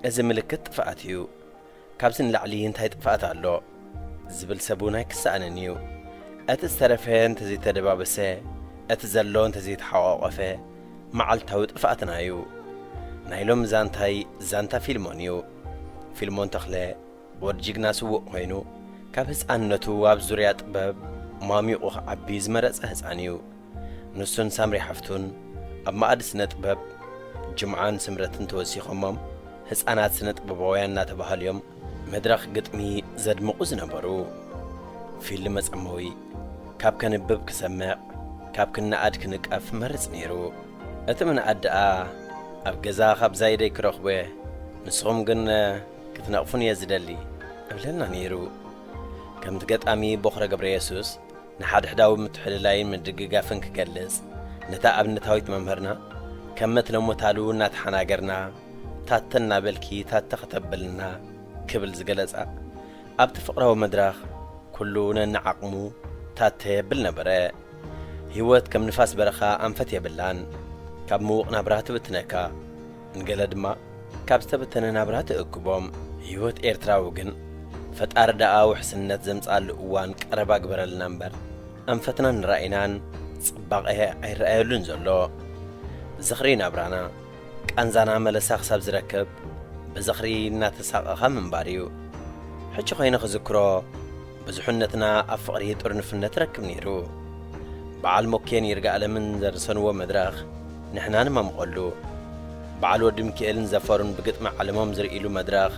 እዚ ምልክት ጥፍኣት እዩ። ካብዚ ንላዕሊ እንታይ ጥፍኣት ኣሎ? ዝብል ሰብ እውን ኣይክሰኣንን እዩ። እቲ ዝተረፈ እንተዘይተደባበሰ፣ እቲ ዘሎ እንተዘይተሓቋቆፈ፣ መዓልታዊ ጥፍኣትና እዩ። ናይ ሎሚ ዛንታይ ዛንታ ፊልሞን እዩ። ፊልሞን ተኽለ ወዲ ጅግና ስዉእ ኮይኑ፣ ካብ ህፃንነቱ ኣብ ዙርያ ጥበብ ማሚቑ ክዓቢ ዝመረፀ ህፃን እዩ። ንሱን ሳምሪ ሓፍቱን ኣብ መኣዲ ስነ ጥበብ ጅምዓን ስምረትን ተወሲኾሞም ህፃናት ስነ ጥበባውያን እናተባህሉ እዮም መድረኽ ግጥሚ ዘድምቑ ዝነበሩ። ፊሊ መፀመዊ ካብ ከንብብ ክሰምዕ፣ ካብ ክነኣድ ክንቀፍ መርፅ ነይሩ። እቲ ምንኣድ ደኣ ኣብ ገዛ ካብ ዛይደይ ክረኽቦ እየ፣ ንስኹም ግን ክትነቕፉን እየ ዝደሊ እብለና ነይሩ። ከምቲ ገጣሚ ቦኽረ ገብረየሱስ ንሓድሕዳዊ ምትሕልላይን ምድግጋፍን ክገልጽ፣ ነታ ኣብነታዊት መምህርና ከም መትለሞታሉ እናተሓናገርና፣ ታተ እናበልኪ ታተ ከተብልና ክብል ዝገለጻ፣ ኣብቲ ፍቕራዊ መድረኽ ኩሉ ነንዓቕሙ ታተ የብል ነበረ። ህይወት ከም ንፋስ በረኻ ኣንፈት የብላን። ካብ ምዉቕ ናብራ ትብትነካ፣ ንገለ ድማ ካብ ዝተበተነ ናብራ ትእክቦም። ህይወት ኤርትራዊ ግን ፈጣሪ ደኣ ውሕስነት ዘምጽኣሉ እዋን ቀረባ ግበረልና እምበር፣ ኣንፈትና ንራኢናን ጽባቐ ኣይረኣየሉን ዘሎ። ዝኽሪ ናብራና፣ ቃንዛና መለሳ ክሳብ ዝረክብ፣ ብዝኽሪ እናተሳቐኻ ምንባር እዩ። ሕጂ ኮይነ ክዝክሮ፣ ብዙሕነትና ኣብ ፍቕሪ ጥርንፍነት ረክብ ነይሩ። በዓል ሞኬን ይርጋኣለምን ዘርሰንዎ መድረኽ ንሕና ንማምቐሉ። በዓል ወዲ ሚካኤልን ዘፈሩን ብግጥሚ ዓለሞም ዝርእይሉ መድረኽ፣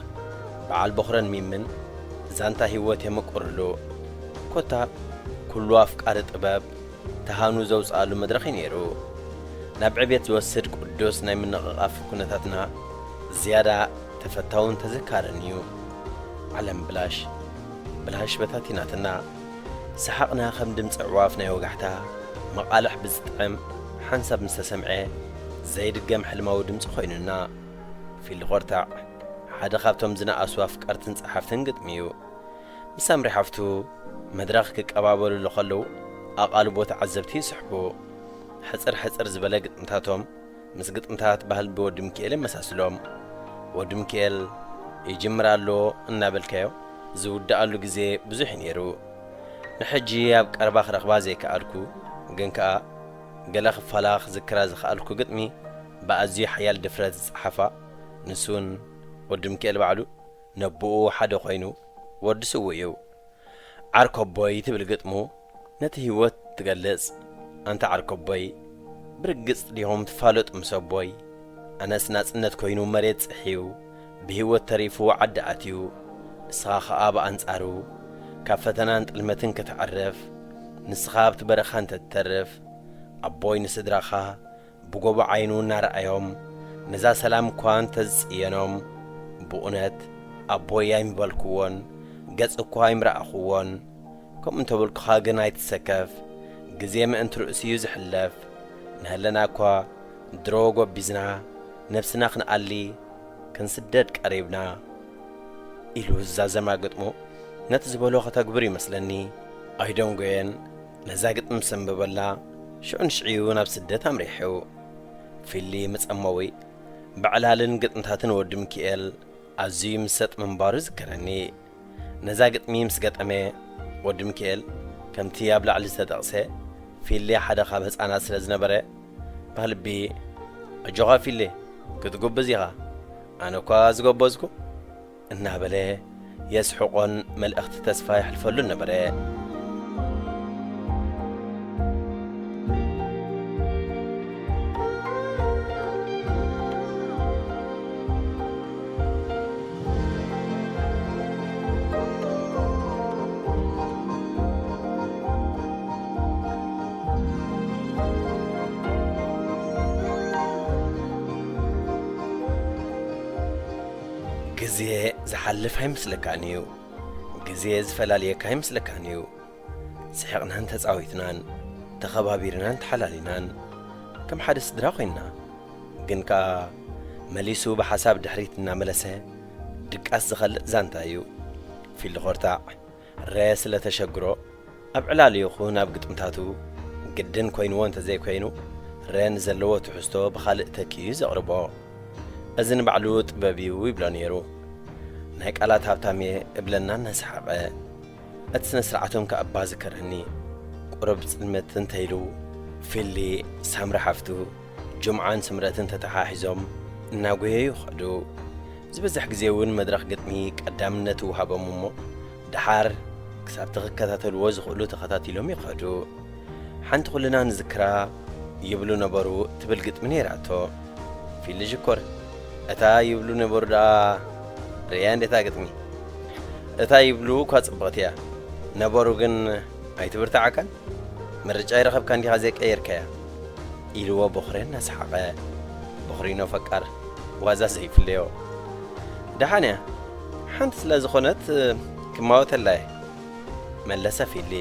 በዓል ቦኽረን ሚምን ዛንታ ህይወት የመቁርሉ። ኮታ ኩሉ ኣፍቃሪ ጥበብ ተሃኑ ዘውፅኣሉ መድረኽ እዩ ነይሩ። ናብ ዕቤት ዝወስድ ቅዱስ ናይ ምንቕቓፍ ኩነታትና ዝያዳ ተፈታውን ተዘካርን እዩ። ዓለም ብላሽ ብላሽ በታቲናትና። ሰሓቕና ከም ድምፂ ኣዕዋፍ ናይ ወጋሕታ መቓልሕ ብዝጥዕም ሓንሳብ ምስ ተሰምዐ ዘይድገም ሕልማዊ ድምፂ ኮይኑና። ፊሊ ኾርታዕ ሓደ ካብቶም ዝነኣሱ ኣፍቀርትን ጸሓፍትን ግጥሚ እዩ። ምስ ሳምሪ ሓፍቱ መድረኽ ክቀባበሉሉ ከለዉ ኣቓልቦ ተዓዘብቲ ይስሕቡ። ሕጽር ሕጽር ዝበለ ግጥምታቶም ምስ ግጥምታት ባህል ብወዲ ሚካኤል የመሳስሎም። ወዲ ሚካኤል ይጅምር ኣሎ እናበልካዮ ዝውድኣሉ ግዜ ብዙሕ እዩ ነይሩ። ንሕጂ ኣብ ቀረባ ክረኽባ ዘይከኣልኩ፣ ግን ከኣ ገለ ክፋላ ክዝክራ ዝኸኣልኩ ግጥሚ ብኣዝዩ ሓያል ድፍረት ዝጸሓፋ፣ ንሱን ወዲ ሚካኤል ባዕሉ ነቦኡ ሓደ ኮይኑ ወዲ ስዉእ እዩ። ዓርከቦይ ትብል ግጥሙ ነቲ ህይወት ትገልጽ። ኣንታ ዓርከቦይ፣ ብርግጽ ዲኹም ትፋለጡ ምስ ኣቦይ? ኣነስ ናጽነት ኮይኑ መሬት ጽሕዩ፣ ብህይወት ተሪፉ ዓዲ ኣትዩ፣ ንስኻ ኸኣ ብኣንጻሩ ካብ ፈተናን ጥልመትን ከተዕርፍ፣ ንስኻ ኣብቲ በረኻ እንተትተርፍ፣ ኣቦይ ንስድራኻ ብጎቦ ዓይኑ እናረኣዮም፣ ነዛ ሰላም እኳ እንተዝጽየኖም፣ ብእውነት ኣቦይ ኣይምበልክዎን፣ ገጽ እኳ ኣይምረኣኽዎን። ከምኡ እንተበልኩኻ ግን ኣይትሰከፍ፣ ግዜ ምእንቲ ርእሱ እዩ ዝሕለፍ። ንህለና እኳ ድሮ ጎቢዝና፣ ነብስና ክንኣሊ ክንስደድ ቀሪብና ኢሉ ዝዛዘማ ግጥሙ ነቲ ዝበሎ ከተግብር ይመስለኒ። ኣይደንጎየን ነዛ ግጥሚ ምስ ኣንበበላ ሽዑ ንሽዑ ናብ ስደት ኣምሪሑ። ፊሊ መጸመዊ ብዕላልን ግጥምታትን ወዲ ሚኪኤል ኣዝዩ ይምሰጥ ምንባሩ ይዝከረኒ። ነዛ ግጥሚ ምስ ገጠመ ወዲ ሚኪኤል ከምቲ ኣብ ላዕሊ ዝተጠቕሰ ፊሊ ሓደ ካብ ህፃናት ስለ ዝነበረ ባህልቢ ኣጆኻ ፊሊ ክትጉብዝ ኢኻ ኣነ እኳ ዝጎበዝኩ እናበለ የስሕቖን መልእኽቲ ተስፋ የሕልፈሉን ነበረ። ግዜ ዝሓልፍ ኣይመስለካን እዩ። ግዜ ዝፈላልየካ ኣይመስለካን እዩ። ስሒቕናን ተጻዊትናን ተኸባቢርናን ተሓላሊናን ከም ሓደ ስድራ ኮይንና፣ ግን ከኣ መሊሱ ብሓሳብ ድሕሪት እናመለሰ ድቃስ ዝኸልእ ዛንታ እዩ። ፊሊ ኾርታዕ ረ ስለ ተሸግሮ ኣብ ዕላሉ ይኹን ኣብ ግጥምታቱ ግድን ኮይንዎ እንተዘይኮይኑ ረ ንዘለዎ ትሕዝቶ ብኻልእ ተኪኡ እዩ ዘቕርቦ። እዚ ንባዕሉ ጥበብ እዩ ይብሎ ነይሩ። ናይ ቃላት ሃብታም እየ እብለና እናሰሓቐ እቲ ስነ ስርዓቶም ከኣ እባ ዝከረኒ። ቁሩብ ጽልምት እንተኢሉ ፊሊ፣ ሳምሪ ሓፍቱ፣ ጁምዓን ስምረትን ተተሓሒዞም እናጎየዩ ይኸዱ። ዝበዝሕ ግዜ እውን መድረኽ ግጥሚ ቀዳምነት ይወሃቦም እሞ ደሓር ክሳብቲ ክከታተልዎ ዝኽእሉ ተኸታቲሎም ይኸዱ። ሓንቲ ኩልና ንዝክራ ይብሉ ነበሩ ትብል ግጥሚ ነይራቶ። ፊሊ ሽኮር፣ እታ ይብሉ ነበሩ ደኣ ርእያ እንዴታ ግጥሚ። እታ ይብሉ እኳ ጽብቕቲ እያ፣ ነበሩ ግን ኣይትብርትዓካን? ምርጫ ይረኸብካ እንዲኻ ዘይቀየርካያ? ኢልዎ በኹሪ እናሰሓቐ። በኹሪኖ ፈቃር ዋዛ ዘይፍለዮ። ደሓን እያ፣ ሓንቲ ስለ ዝኾነት ክማወተላ እየ። መለሰ ፊሊ።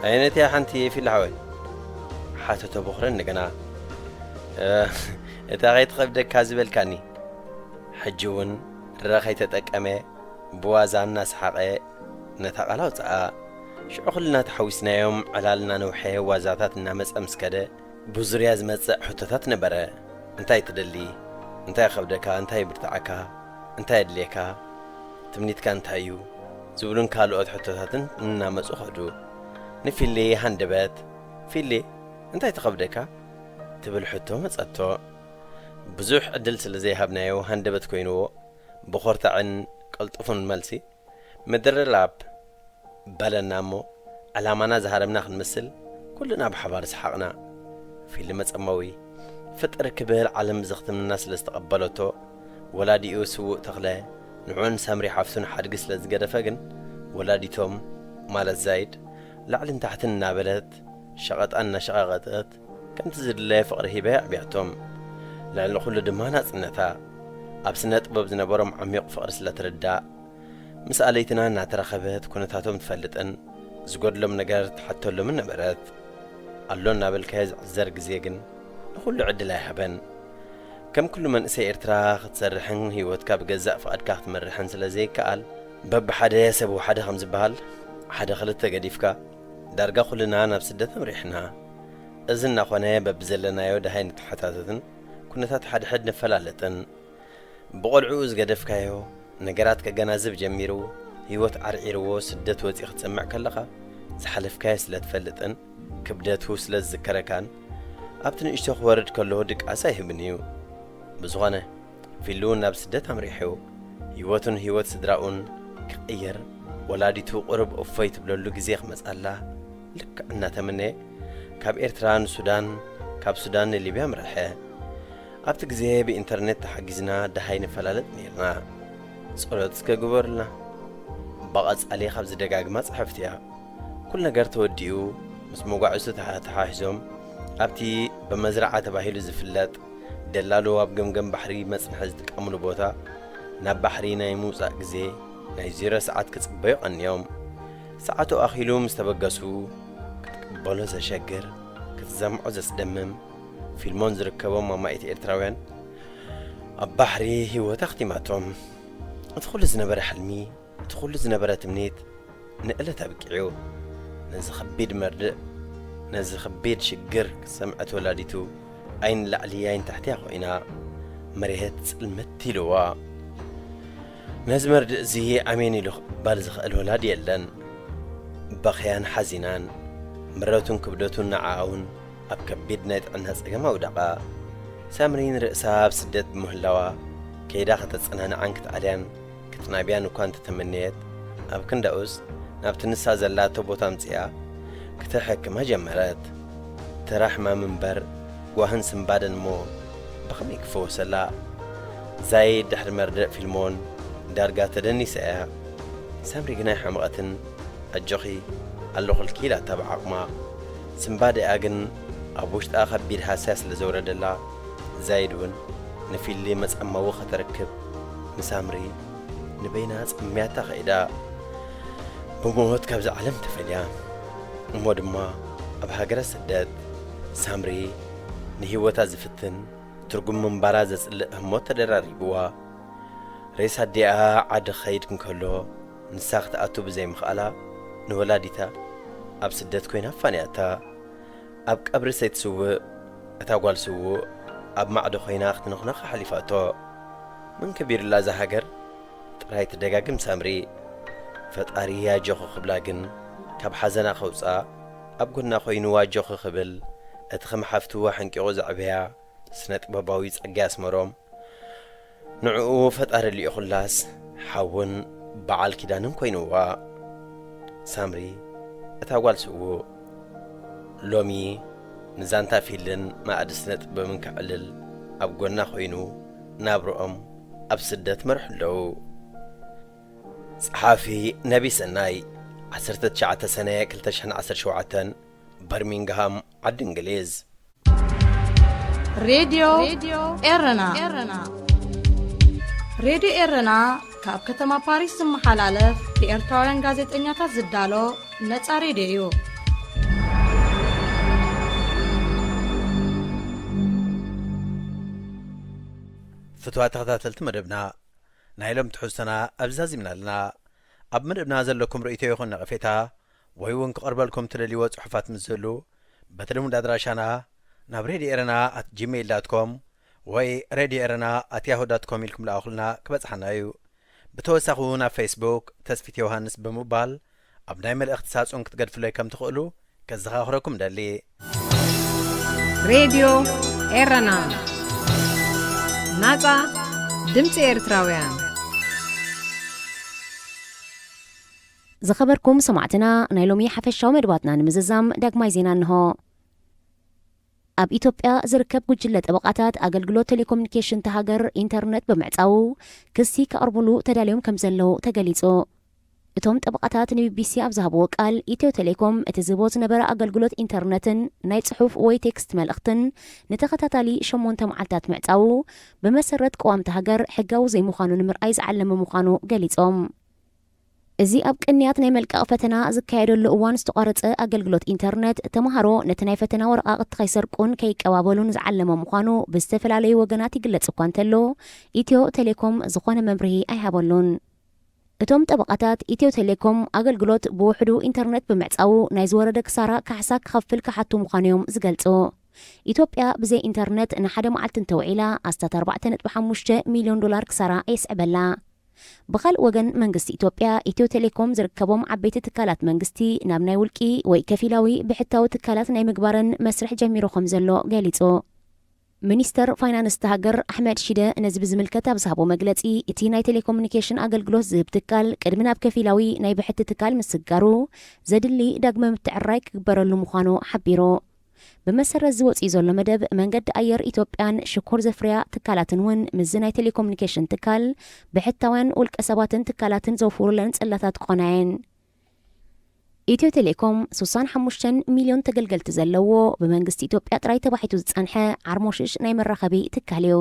ኣየነይቲ እያ ሓንቲ ፊሊ ሓወይ? ሓተቶ በኹሪ እንደገና። እ፣ እታ ከይትኸብደካ ዝበልካኒ። ሕጂ እውን ረ ከይተጠቀመ ብዋዛ እናሰሓቐ ነታ ቃል ኣውጽኣ። ሽዑ ኩልና ተሓዊስናዮም ዕላልና ነውሐ ዋዛታት እናመጸ ምስ ከደ፣ ብዙርያ ዝመጽእ ሕቶታት ነበረ። እንታይ ትደሊ? እንታይ ይኸብደካ? እንታይ ይብርትዓካ? እንታይ የድልየካ? ትምኒትካ እንታይ እዩ? ዝብሉን ካልኦት ሕቶታትን እናመጹ ኸዱ። ንፊሊ ሃንደበት፣ "ፊሊ፣ እንታይ ትኸብደካ?" ትብል ሕቶ መጸቶ። ብዙሕ ዕድል ስለ ዘይሃብናዮ ሃንደበት ኮይንዎ፣ ብኾርታዕን ቅልጡፍን መልሲ፣ "ምድርላብ!" በለና እሞ፣ ዕላማና ዝሃረምና ክንመስል፣ ኩልና ብሓባር ሰሓቕና። ፊሊ መጸመዊ፣ ፍጥር ክብል ዓለም ዘኽትምና ስለ ዝተቐበለቶ፣ ወላዲኡ ስዉእ ተኽለ፣ ንዑን ሳምሪ ሓፍቱን ሓድጊ ስለ ዝገደፈ ግን፣ ወላዲቶም፣ ማለት ዛይድ፣ ላዕልን ታሕትን እናበለት፣ ሸቐጣ እናሸቓቐጠት፣ ከምቲ ዝድለ ፍቕሪ ሂባ የዕብያቶም። ልዕሊ ኩሉ ድማ ናጽነታ። ኣብ ስነ ጥበብ ዝነበሮም ዓሚቕ ፍቕሪ ስለ ትርዳእ፣ ምስ ኣለይትና እናተራኸበት ኩነታቶም ትፈልጥን ዝጎድሎም ነገር ትሓተሎምን ነበረት። ኣሎ እናበልካዮ ዝዕዘር ግዜ ግን ንኹሉ ዕድል ኣይሃበን። ከም ኩሉ መንእሰይ ኤርትራ ክትሰርሕን ህይወትካ ብገዛእ ፍቓድካ ክትመርሕን ስለ ዘይከኣል፣ በብሓደ ሰብ ወሓደ ከም ዝበሃል፣ ሓደ ክልተ ገዲፍካ፣ ዳርጋ ኩልና ናብ ስደት ኣምሪሕና። እዚ እናኾነ በብዘለናዮ ደሃይ ንተሓታተትን ኩነታት ሓድሕድ ንፈላለጥን። ብቖልዕኡ ዝገደፍካዮ ነገራት ከገናዝብ ጀሚሩ፣ ህይወት ዓርዒርዎ ስደት ወጺኡ ክትሰምዕ ከለኻ፣ ዝሓለፍካዮ ስለ ትፈልጥን ክብደቱ ስለ ዝዝከረካን፣ ኣብቲ ንእሽቶ ክወርድ ከሎ ድቃስ ኣይህብን እዩ። ብዝኾነ፣ ፊሉ ናብ ስደት ኣምሪሑ፣ ህይወቱን ህይወት ስድራኡን ክቕይር፣ ወላዲቱ ቁሩብ እፎይ ትብለሉ ግዜ ክመጻላ ልክዕ እናተመነየ፣ ካብ ኤርትራ ንሱዳን፣ ካብ ሱዳን ንሊብያ ኣምረሐ። ኣብቲ ግዜ ብኢንተርኔት ተሓጊዝና ደሃይ ንፈላለጥ ነይርና። ጸሎት እስከ ግበሩልና። ብቐጻሊ ካብ ዝደጋግማ ጽሕፍቲ እያ። ኩሉ ነገር ተወዲኡ፣ ምስ መጓዕዝቱ ተሓ-፣ ተሓሒዞም፣ ኣብቲ ብመዝረዓ ተባሂሉ ዝፍለጥ፣ ደላሎ ኣብ ገምገም ባሕሪ መጽንሒ ዝጥቀምሉ ቦታ፣ ናብ ባሕሪ ናይ ምውጻእ ግዜ ናይ ዜሮ ሰዓት ክጽበዩ ቀንዮም። ሰዓቱ ኣኺሉ ምስ ተበገሱ፣ ክትቅበ-፣ ክትቕበሎ ዘሸግር፣ ክትዘምዖ ዘስደምም፣ ፊልሞን ዝርከቦም ኣማኢት ኤርትራውያን ኣብ ባሕሪ ህይወት ኣኽቲማቶም። እቲ ኩሉ ዝነበረ ሕልሚ፣ እቲ ኩሉ ዝነበረ ትምኒት ንዕለት ኣብቂዑ። ነዚ ከቢድ መርድእ፣ ነዚ ከቢድ ሽግር ክትሰምዐት ወላዲቱ ኣይንላዕሊ ኣይንታሕትያ ኮይና፣ መሬት ጽልምት ኢልዋ። ነዚ መርድእ እዚ ኣሜን ኢሉ ክቕበል ዝኽእል ወላዲ የለን። በኽያን ሓዚናን፣ ምረቱን ክብደቱን ንዓኣ እውን ኣብ ከቢድ ናይ ጥዕና ጸገም ኣውደቓ። ሳምሪ ንርእሳ ኣብ ስደት ብምህላዋ፣ ከይዳ ከተጸናንዓን ክትኣልያን ክትናብያን እኳ እንተተመነየት፣ ኣብ ክንዳኡስ ናብቲ ንሳ ዘላቶ ቦታ ኣምጺኣ ክተሐክማ ጀመረት። ተራ ሕማም እምበር ጓህን ስንባደን እሞ ብኸመይ ክፈወሰላ? ዛይድ ድሕሪ መርድእ ፊልሞን ዳርጋ ተደኒሳ እያ። ሳምሪ ግን ኣይሓመቐትን። ኣጆኺ ኣለኹልኪ ኢላታ ብዓቕማ። ስንባደኣ ግን ኣብ ውሽጣ ከቢድ ሃስያ ስለ ዘውረደላ፣ ዛይድ እውን ንፊሊ መጻማዊ ከተርክብ ንሳምሪ ንበይና ጸምያታ ከይዳ ብሞት ካብዚ ዓለም ተፈልያ። እሞ ድማ ኣብ ሃገረ ስደት ሳምሪ ንህይወታ ዝፍትን ትርጉም ምንባራ ዘጽልእ ህሞት ተደራሪብዋ። ሬሳ ኣዲኣ ዓዲ ክኸይድ እንከሎ ንሳ ክትኣቱ ብዘይምኽኣላ ንወላዲታ ኣብ ስደት ኮይና ኣፋንያታ። ኣብ ቀብሪ ሰይትስውእ እታ ጓል ስዉእ ኣብ ማዕዶ ኮይና ክትንኽነኽ ኣሕሊፋቶ። መን ከቢሩላ እዛ ሃገር? ጥራይ ትደጋግም ሳምሪ። ፈጣሪ ኣጆኺ ክብላ ግን ካብ ሓዘና ከውፅኣ ኣብ ጎና ኮይኑ ኣጆኺ ክብል እቲ ከም ሓፍትዋ ሓንቂቑ ዘዕበያ ስነ ጥበባዊ ጸጋይ ኣስመሮም ንዕኡ ፈጣሪ ልኢኹላስ ሓውን በዓል ኪዳንን ኮይንዋ። ሳምሪ እታ ጓል ስዉእ ሎሚ ንዛንታ ፊልን ማእዲ ስነ ጥበብን ከዕልል ኣብ ጎና ኮይኑ ናብርኦም ኣብ ስደት መርሑ ኣለዉ። ጸሓፊ ነቢ ሰናይ። ዓሰርተ ትሽዓተ ሰነ ክልተ ሽሕን ዓሰርተ ሸውዓተን፣ በርሚንግሃም፣ ዓዲ እንግሊዝ። ሬድዮ ኤረና። ሬድዮ ኤረና ካብ ከተማ ፓሪስ ዝመሓላለፍ ብኤርትራውያን ጋዜጠኛታት ዝዳሎ ነጻ ሬድዮ እዩ። ፍትዋ ተኸታተልቲ መደብና፣ ናይ ሎም ትሕዝቶና ኣብዚ ዛዚምና ኣለና። ኣብ መደብና ዘለኩም ርእይቶ ይኹን ነቐፌታ ወይ እውን ክቐርበልኩም ትደልይዎ ጽሑፋት ምስ ዝህሉ፣ በቲ ልሙድ ኣድራሻና ናብ ሬድዮ ኤረና ኣት ጂሜይል ዳት ኮም ወይ ሬድዮ ኤረና ኣት ያሁ ዳት ኮም ኢልኩም ልኣኹልና ክበጽሓና እዩ። ብተወሳኺ እውን ኣብ ፌስቡክ ተስፊት ዮሃንስ ብምባል ኣብ ናይ መልእኽቲ ሳጹን ክትገድፍለይ ከም ትኽእሉ ከዘኻኽረኩም ደሊ። ሬድዮ ኤረና፣ ናጻ ድምጺ ኤርትራውያን። ዝኸበርኩም ሰማዕትና፣ ናይ ሎሚ ሓፈሻዊ መደባትና ንምዝዛም ዳግማይ ዜና እንሆ። ኣብ ኢትዮጵያ ዝርከብ ጉጅለ ጠበቓታት ኣገልግሎት ቴሌኮሙኒኬሽን እታ ሃገር ኢንተርነት ብምዕጻዉ ክሲ ከቕርቡሉ ተዳልዮም ከም ዘለዉ ተገሊጹ። እቶም ጠበቓታት ንቢቢሲ ኣብ ዝሃብዎ ቃል፣ ኢትዮ ቴሌኮም እቲ ዝህቦ ዝነበረ ኣገልግሎት ኢንተርነትን ናይ ጽሑፍ ወይ ቴክስት መልእኽትን ንተኸታታሊ ሸሞንተ መዓልታት ምዕጻዉ ብመሰረት ቅዋም እታ ሃገር ሕጋዊ ዘይምዃኑ ንምርኣይ ዝዓለመ ምዃኑ ገሊጾም። እዚ ኣብ ቅንያት ናይ መልቀቕ ፈተና ዝካየደሉ እዋን ዝተቋረጸ ኣገልግሎት ኢንተርነት፣ ተምሃሮ ነቲ ናይ ፈተና ወረቓቕቲ ከይሰርቁን ከይቀባበሉን ዝዓለመ ምዃኑ ብዝተፈላለዩ ወገናት ይግለጽ እኳ እንተሎ፣ ኢትዮ ቴሌኮም ዝኾነ መብርሂ ኣይሃበሉን። እቶም ጠበቓታት፣ ኢትዮ ቴሌኮም ኣገልግሎት ብውሕዱ ኢንተርነት ብምዕጻዉ ናይ ዝወረደ ክሳራ ካሕሳ ክኸፍል ክሓቱ ምዃኑ እዮም ዝገልጹ። ኢትዮጵያ ብዘይ ኢንተርነት ንሓደ መዓልቲ እንተውዒላ ኣስታት ኣርባዕተ ነጥቢ ሓሙሽተ ሚልዮን ዶላር ክሳራ የስዕበላ። ብኻልእ ወገን፣ መንግስቲ ኢትዮጵያ ኢትዮ ቴሌኮም ዝርከቦም ዓበይቲ ትካላት መንግስቲ ናብ ናይ ውልቂ ወይ ከፊላዊ ብሕታዊ ትካላት ናይ ምግባረን መስርሕ ጀሚሩ ከም ዘሎ ገሊጹ። ሚኒስተር ፋይናንስ እታ ሃገር ኣሕመድ ሺደ ነዚ ብዝምልከት ኣብ ዝሃቦ መግለጺ፣ እቲ ናይ ቴሌኮሙኒኬሽን ኣገልግሎት ዝህብ ትካል ቅድሚ ናብ ከፊላዊ ናይ ብሕቲ ትካል ምስግጋሩ ዘድሊ ዳግመ ምትዕርራይ ክግበረሉ ምዃኑ ሓቢሩ። ብመሰረት እዚ ወጺኡ ዘሎ መደብ፣ መንገዲ ኣየር ኢትዮጵያን ሽኮር ዘፍርያ ትካላትን እውን ምስዚ ናይ ቴሌኮሙኒኬሽን ትካል ብሕታውያን ውልቀ ሰባትን ትካላትን ዘውፍሩለን ጽላታት ክኾና እየን። ኢትዮ ቴሌኮም ስሳን ሓሙሽተን ሚልዮን ተገልገልቲ ዘለዎ፣ ብመንግስቲ ኢትዮጵያ ጥራይ ተባሒቱ ዝጸንሐ ዓርሞሽሽ ናይ መራኸቢ ትካል እዩ።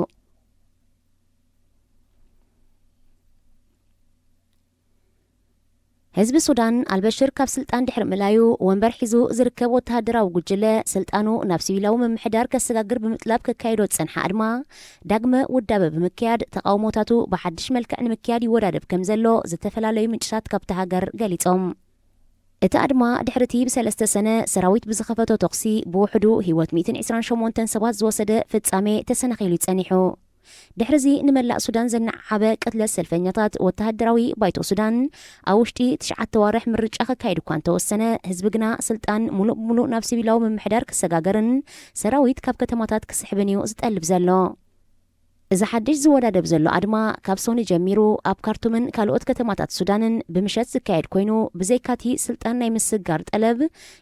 ህዝቢ ሱዳን ኣልበሽር ካብ ስልጣን ድሕሪ ምእላዩ፣ ወንበር ሒዙ ዝርከብ ወተሃደራዊ ጉጅለ ስልጣኑ ናብ ሲቪላዊ ምምሕዳር ከሰጋግር ብምጥላብ ከካይዶ ዝጸንሐ ኣድማ ዳግመ ውዳበ ብምክያድ፣ ተቓውሞታቱ ብሓድሽ መልክዕ ንምክያድ ይወዳደብ ከም ዘሎ ዝተፈላለዩ ምንጭታት ካብቲ ሃገር ገሊጾም። እቲ ኣድማ ድሕሪቲ ብሰለስተ ሰነ ሰራዊት ብዝኸፈቶ ተኹሲ ብውሕዱ ህይወት ሚእትን ዕስራን ሸሞንተን ሰባት ዝወሰደ ፍጻሜ ተሰናኺሉ ጸኒሑ። ድሕሪዚ ንመላእ ሱዳን ዘነዓዓበ ቅትለት ሰልፈኛታት ወተሃደራዊ ባይቶ ሱዳን ኣብ ውሽጢ ትሽዓተ ዋርሕ ምርጫ ከካይድ እኳ እንተወሰነ፣ ህዝቢ ግና ስልጣን ሙሉእ ብሙሉእ ናብ ሲቪላዊ ምምሕዳር ክሰጋገርን ሰራዊት ካብ ከተማታት ክስሕብን እዩ ዝጠልብ ዘሎ። እዚ ሓድሽ ዝወዳደብ ዘሎ ኣድማ ካብ ሶኒ ጀሚሩ ኣብ ካርቱምን ካልኦት ከተማታት ሱዳንን ብምሸት ዝካየድ ኮይኑ፣ ብዘይካቲ ስልጣን ናይ ምስግጋር ጠለብ፣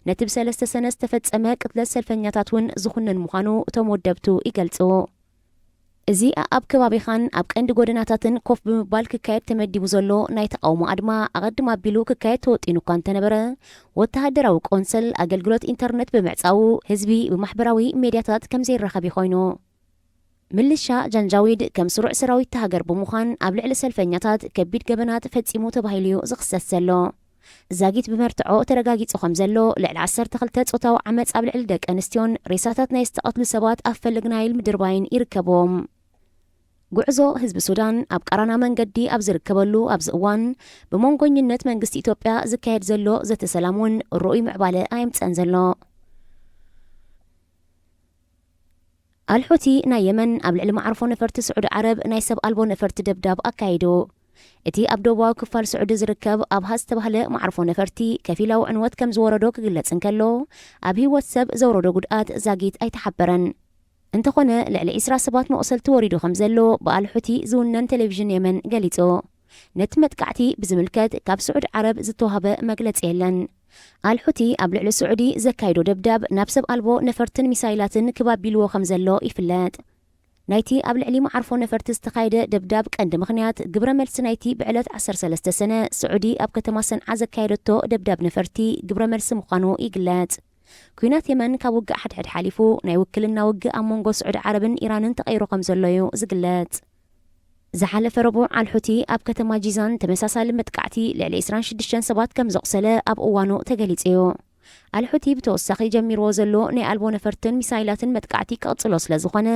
ነቲ ብሰለስተ ሰነ ዝተፈጸመ ቅትለት ሰልፈኛታት እውን ዝኹንን ምዃኑ እቶም ወደብቱ ይገልጹ። እዚ ኣብ ከባቢኻን ኣብ ቀንዲ ጎደናታትን ኮፍ ብምባል ክካየድ ተመዲቡ ዘሎ ናይ ተቓውሞ ኣድማ፣ ኣቐድም ኣቢሉ ክካየድ ተወጢኑ እኳ እንተነበረ፣ ወተሃደራዊ ቆንሰል ኣገልግሎት ኢንተርነት ብምዕጻዉ፣ ህዝቢ ብማሕበራዊ ሜድያታት ከም ዘይራኸብ ኮይኑ። ምልሻ ጃንጃዊድ ከም ስሩዕ ሰራዊት ሃገር ብምዃን ኣብ ልዕሊ ሰልፈኛታት ከቢድ ገበናት ፈጺሙ ተባሂሉ እዩ ዝኽሰስ ዘሎ። ዛጊት ብመርትዖ ተረጋጊጹ ከም ዘሎ፣ ልዕሊ ዓሰርተ ክልተ ጾታዊ ዓመጽ ኣብ ልዕሊ ደቂ ኣንስትዮን ሬሳታት ናይ ዝተቐትሉ ሰባት ኣብ ፈልግ ናይል ምድርባይን ይርከብዎም። ጉዕዞ ህዝቢ ሱዳን ኣብ ቀራና መንገዲ ኣብ ዝርከበሉ ኣብዚ እዋን፣ ብመንጎኝነት መንግስቲ ኢትዮጵያ ዝካየድ ዘሎ ዘተ ሰላም እውን ርኡይ ምዕባለ ኣየምጸን ዘሎ። ኣልሑቲ ናይ የመን ኣብ ልዕሊ መዓርፎ ነፈርቲ ስዑዲ ዓረብ ናይ ሰብ ኣልቦ ነፈርቲ ደብዳብ ኣካይዱ። እቲ ኣብ ደቡባዊ ክፋል ስዑዲ ዝርከብ ኣብሃ ዝተባህለ መዓርፎ ነፈርቲ ከፊላዊ ዕንወት ከም ዝወረዶ ክግለጽ እንከሎ፣ ኣብ ህይወት ሰብ ዘውረዶ ጉድኣት ዛጊት ኣይተሓበረን። እንተኾነ፣ ልዕሊ ዕስራ ሰባት መቑሰልቲ ወሪዱ ከም ዘሎ ብኣልሑቲ ዝውነን ቴሌቪዥን የመን ገሊጹ። ነቲ መጥቃዕቲ ብዝምልከት ካብ ስዑዲ ዓረብ ዝተዋህበ መግለጺ የለን። ኣልሑቲ ኣብ ልዕሊ ስዑዲ ዘካይዶ ደብዳብ ናብ ሰብ ኣልቦ ነፈርትን ሚሳይላትን ክባቢልዎ ከም ዘሎ ይፍለጥ። ናይቲ ኣብ ልዕሊ መዓርፎ ነፈርቲ ዝተኻየደ ደብዳብ ቀንዲ ምኽንያት ግብረ መልሲ ናይቲ ብዕለት ዓሰርተ ሰለስተ ሰነ ስዑዲ ኣብ ከተማ ሰንዓ ዘካየደቶ ደብዳብ ነፈርቲ ግብረ መልሲ ምዃኑ ይግለጽ። ኲናት የመን ካብ ውግእ ሓድሕድ ሓሊፉ ናይ ውክልና ውግእ ኣብ መንጎ ስዑዲ ዓረብን ኢራንን ተቐይሩ ከም ዘሎ እዩ ዝግለጽ። ዝሓለፈ ረቡዕ ኣልሑቲ ኣብ ከተማ ጂዛን ተመሳሳሊ መጥቃዕቲ ልዕሊ ዕስራን ሽዱሽተን ሰባት ከም ዘቑሰለ ኣብ እዋኑ ተገሊጹ እዩ። ኣልሑቲ ብተወሳኺ ጀሚርዎ ዘሎ ናይ ኣልቦ ነፈርትን ሚሳይላትን መጥቃዕቲ ክቕጽሎ ስለ ዝኾነ፣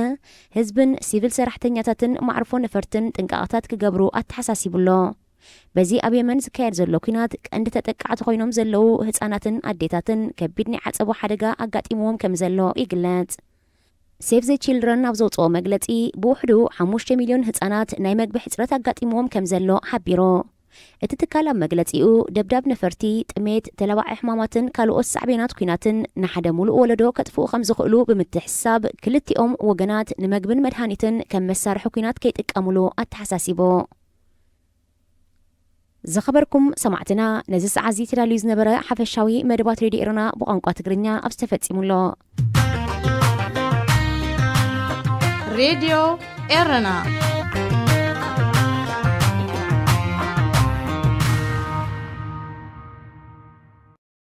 ህዝብን ሲቪል ሰራሕተኛታትን መዕርፎ ነፈርትን ጥንቃቐታት ክገብሩ ኣተሓሳሲቡ ኣሎ። በዚ ኣብ የመን ዝካየድ ዘሎ ኲናት ቀንዲ ተጠቃዕቲ ኮይኖም ዘለዉ ህጻናትን ኣዴታትን ከቢድ ናይ ዓጸቦ ሓደጋ ኣጋጢምዎም ከም ዘሎ ይግለጽ። ሴቭ ዘ ቺልድረን ኣብ ዘውጽኦ መግለጺ፣ ብውሕዱ ሓሙሽተ ሚልዮን ህጻናት ናይ መግቢ ሕጽረት ኣጋጢምዎም ከም ዘሎ ሓቢሩ። እቲ ትካል ኣብ መግለጺኡ፣ ደብዳብ ነፈርቲ፣ ጥሜት፣ ተላባዒ ሕማማትን ካልኦት ሳዕቤናት ኲናትን ንሓደ ሙሉእ ወለዶ ከጥፍኡ ከም ዝኽእሉ ብምትሕስሳብ፣ ክልቲኦም ወገናት ንመግብን መድሃኒትን ከም መሳርሒ ኲናት ከይጥቀሙሉ ኣተሓሳሲቡ። ዝኸበርኩም ሰማዕትና፣ ነዚ ሰዓት እዚ ተዳልዩ ዝነበረ ሓፈሻዊ መደባት ሬድዮ ኤረና ብቋንቋ ትግርኛ ኣብዚ ተፈጺሙ ኣሎ። ሬድዮ ኤረና።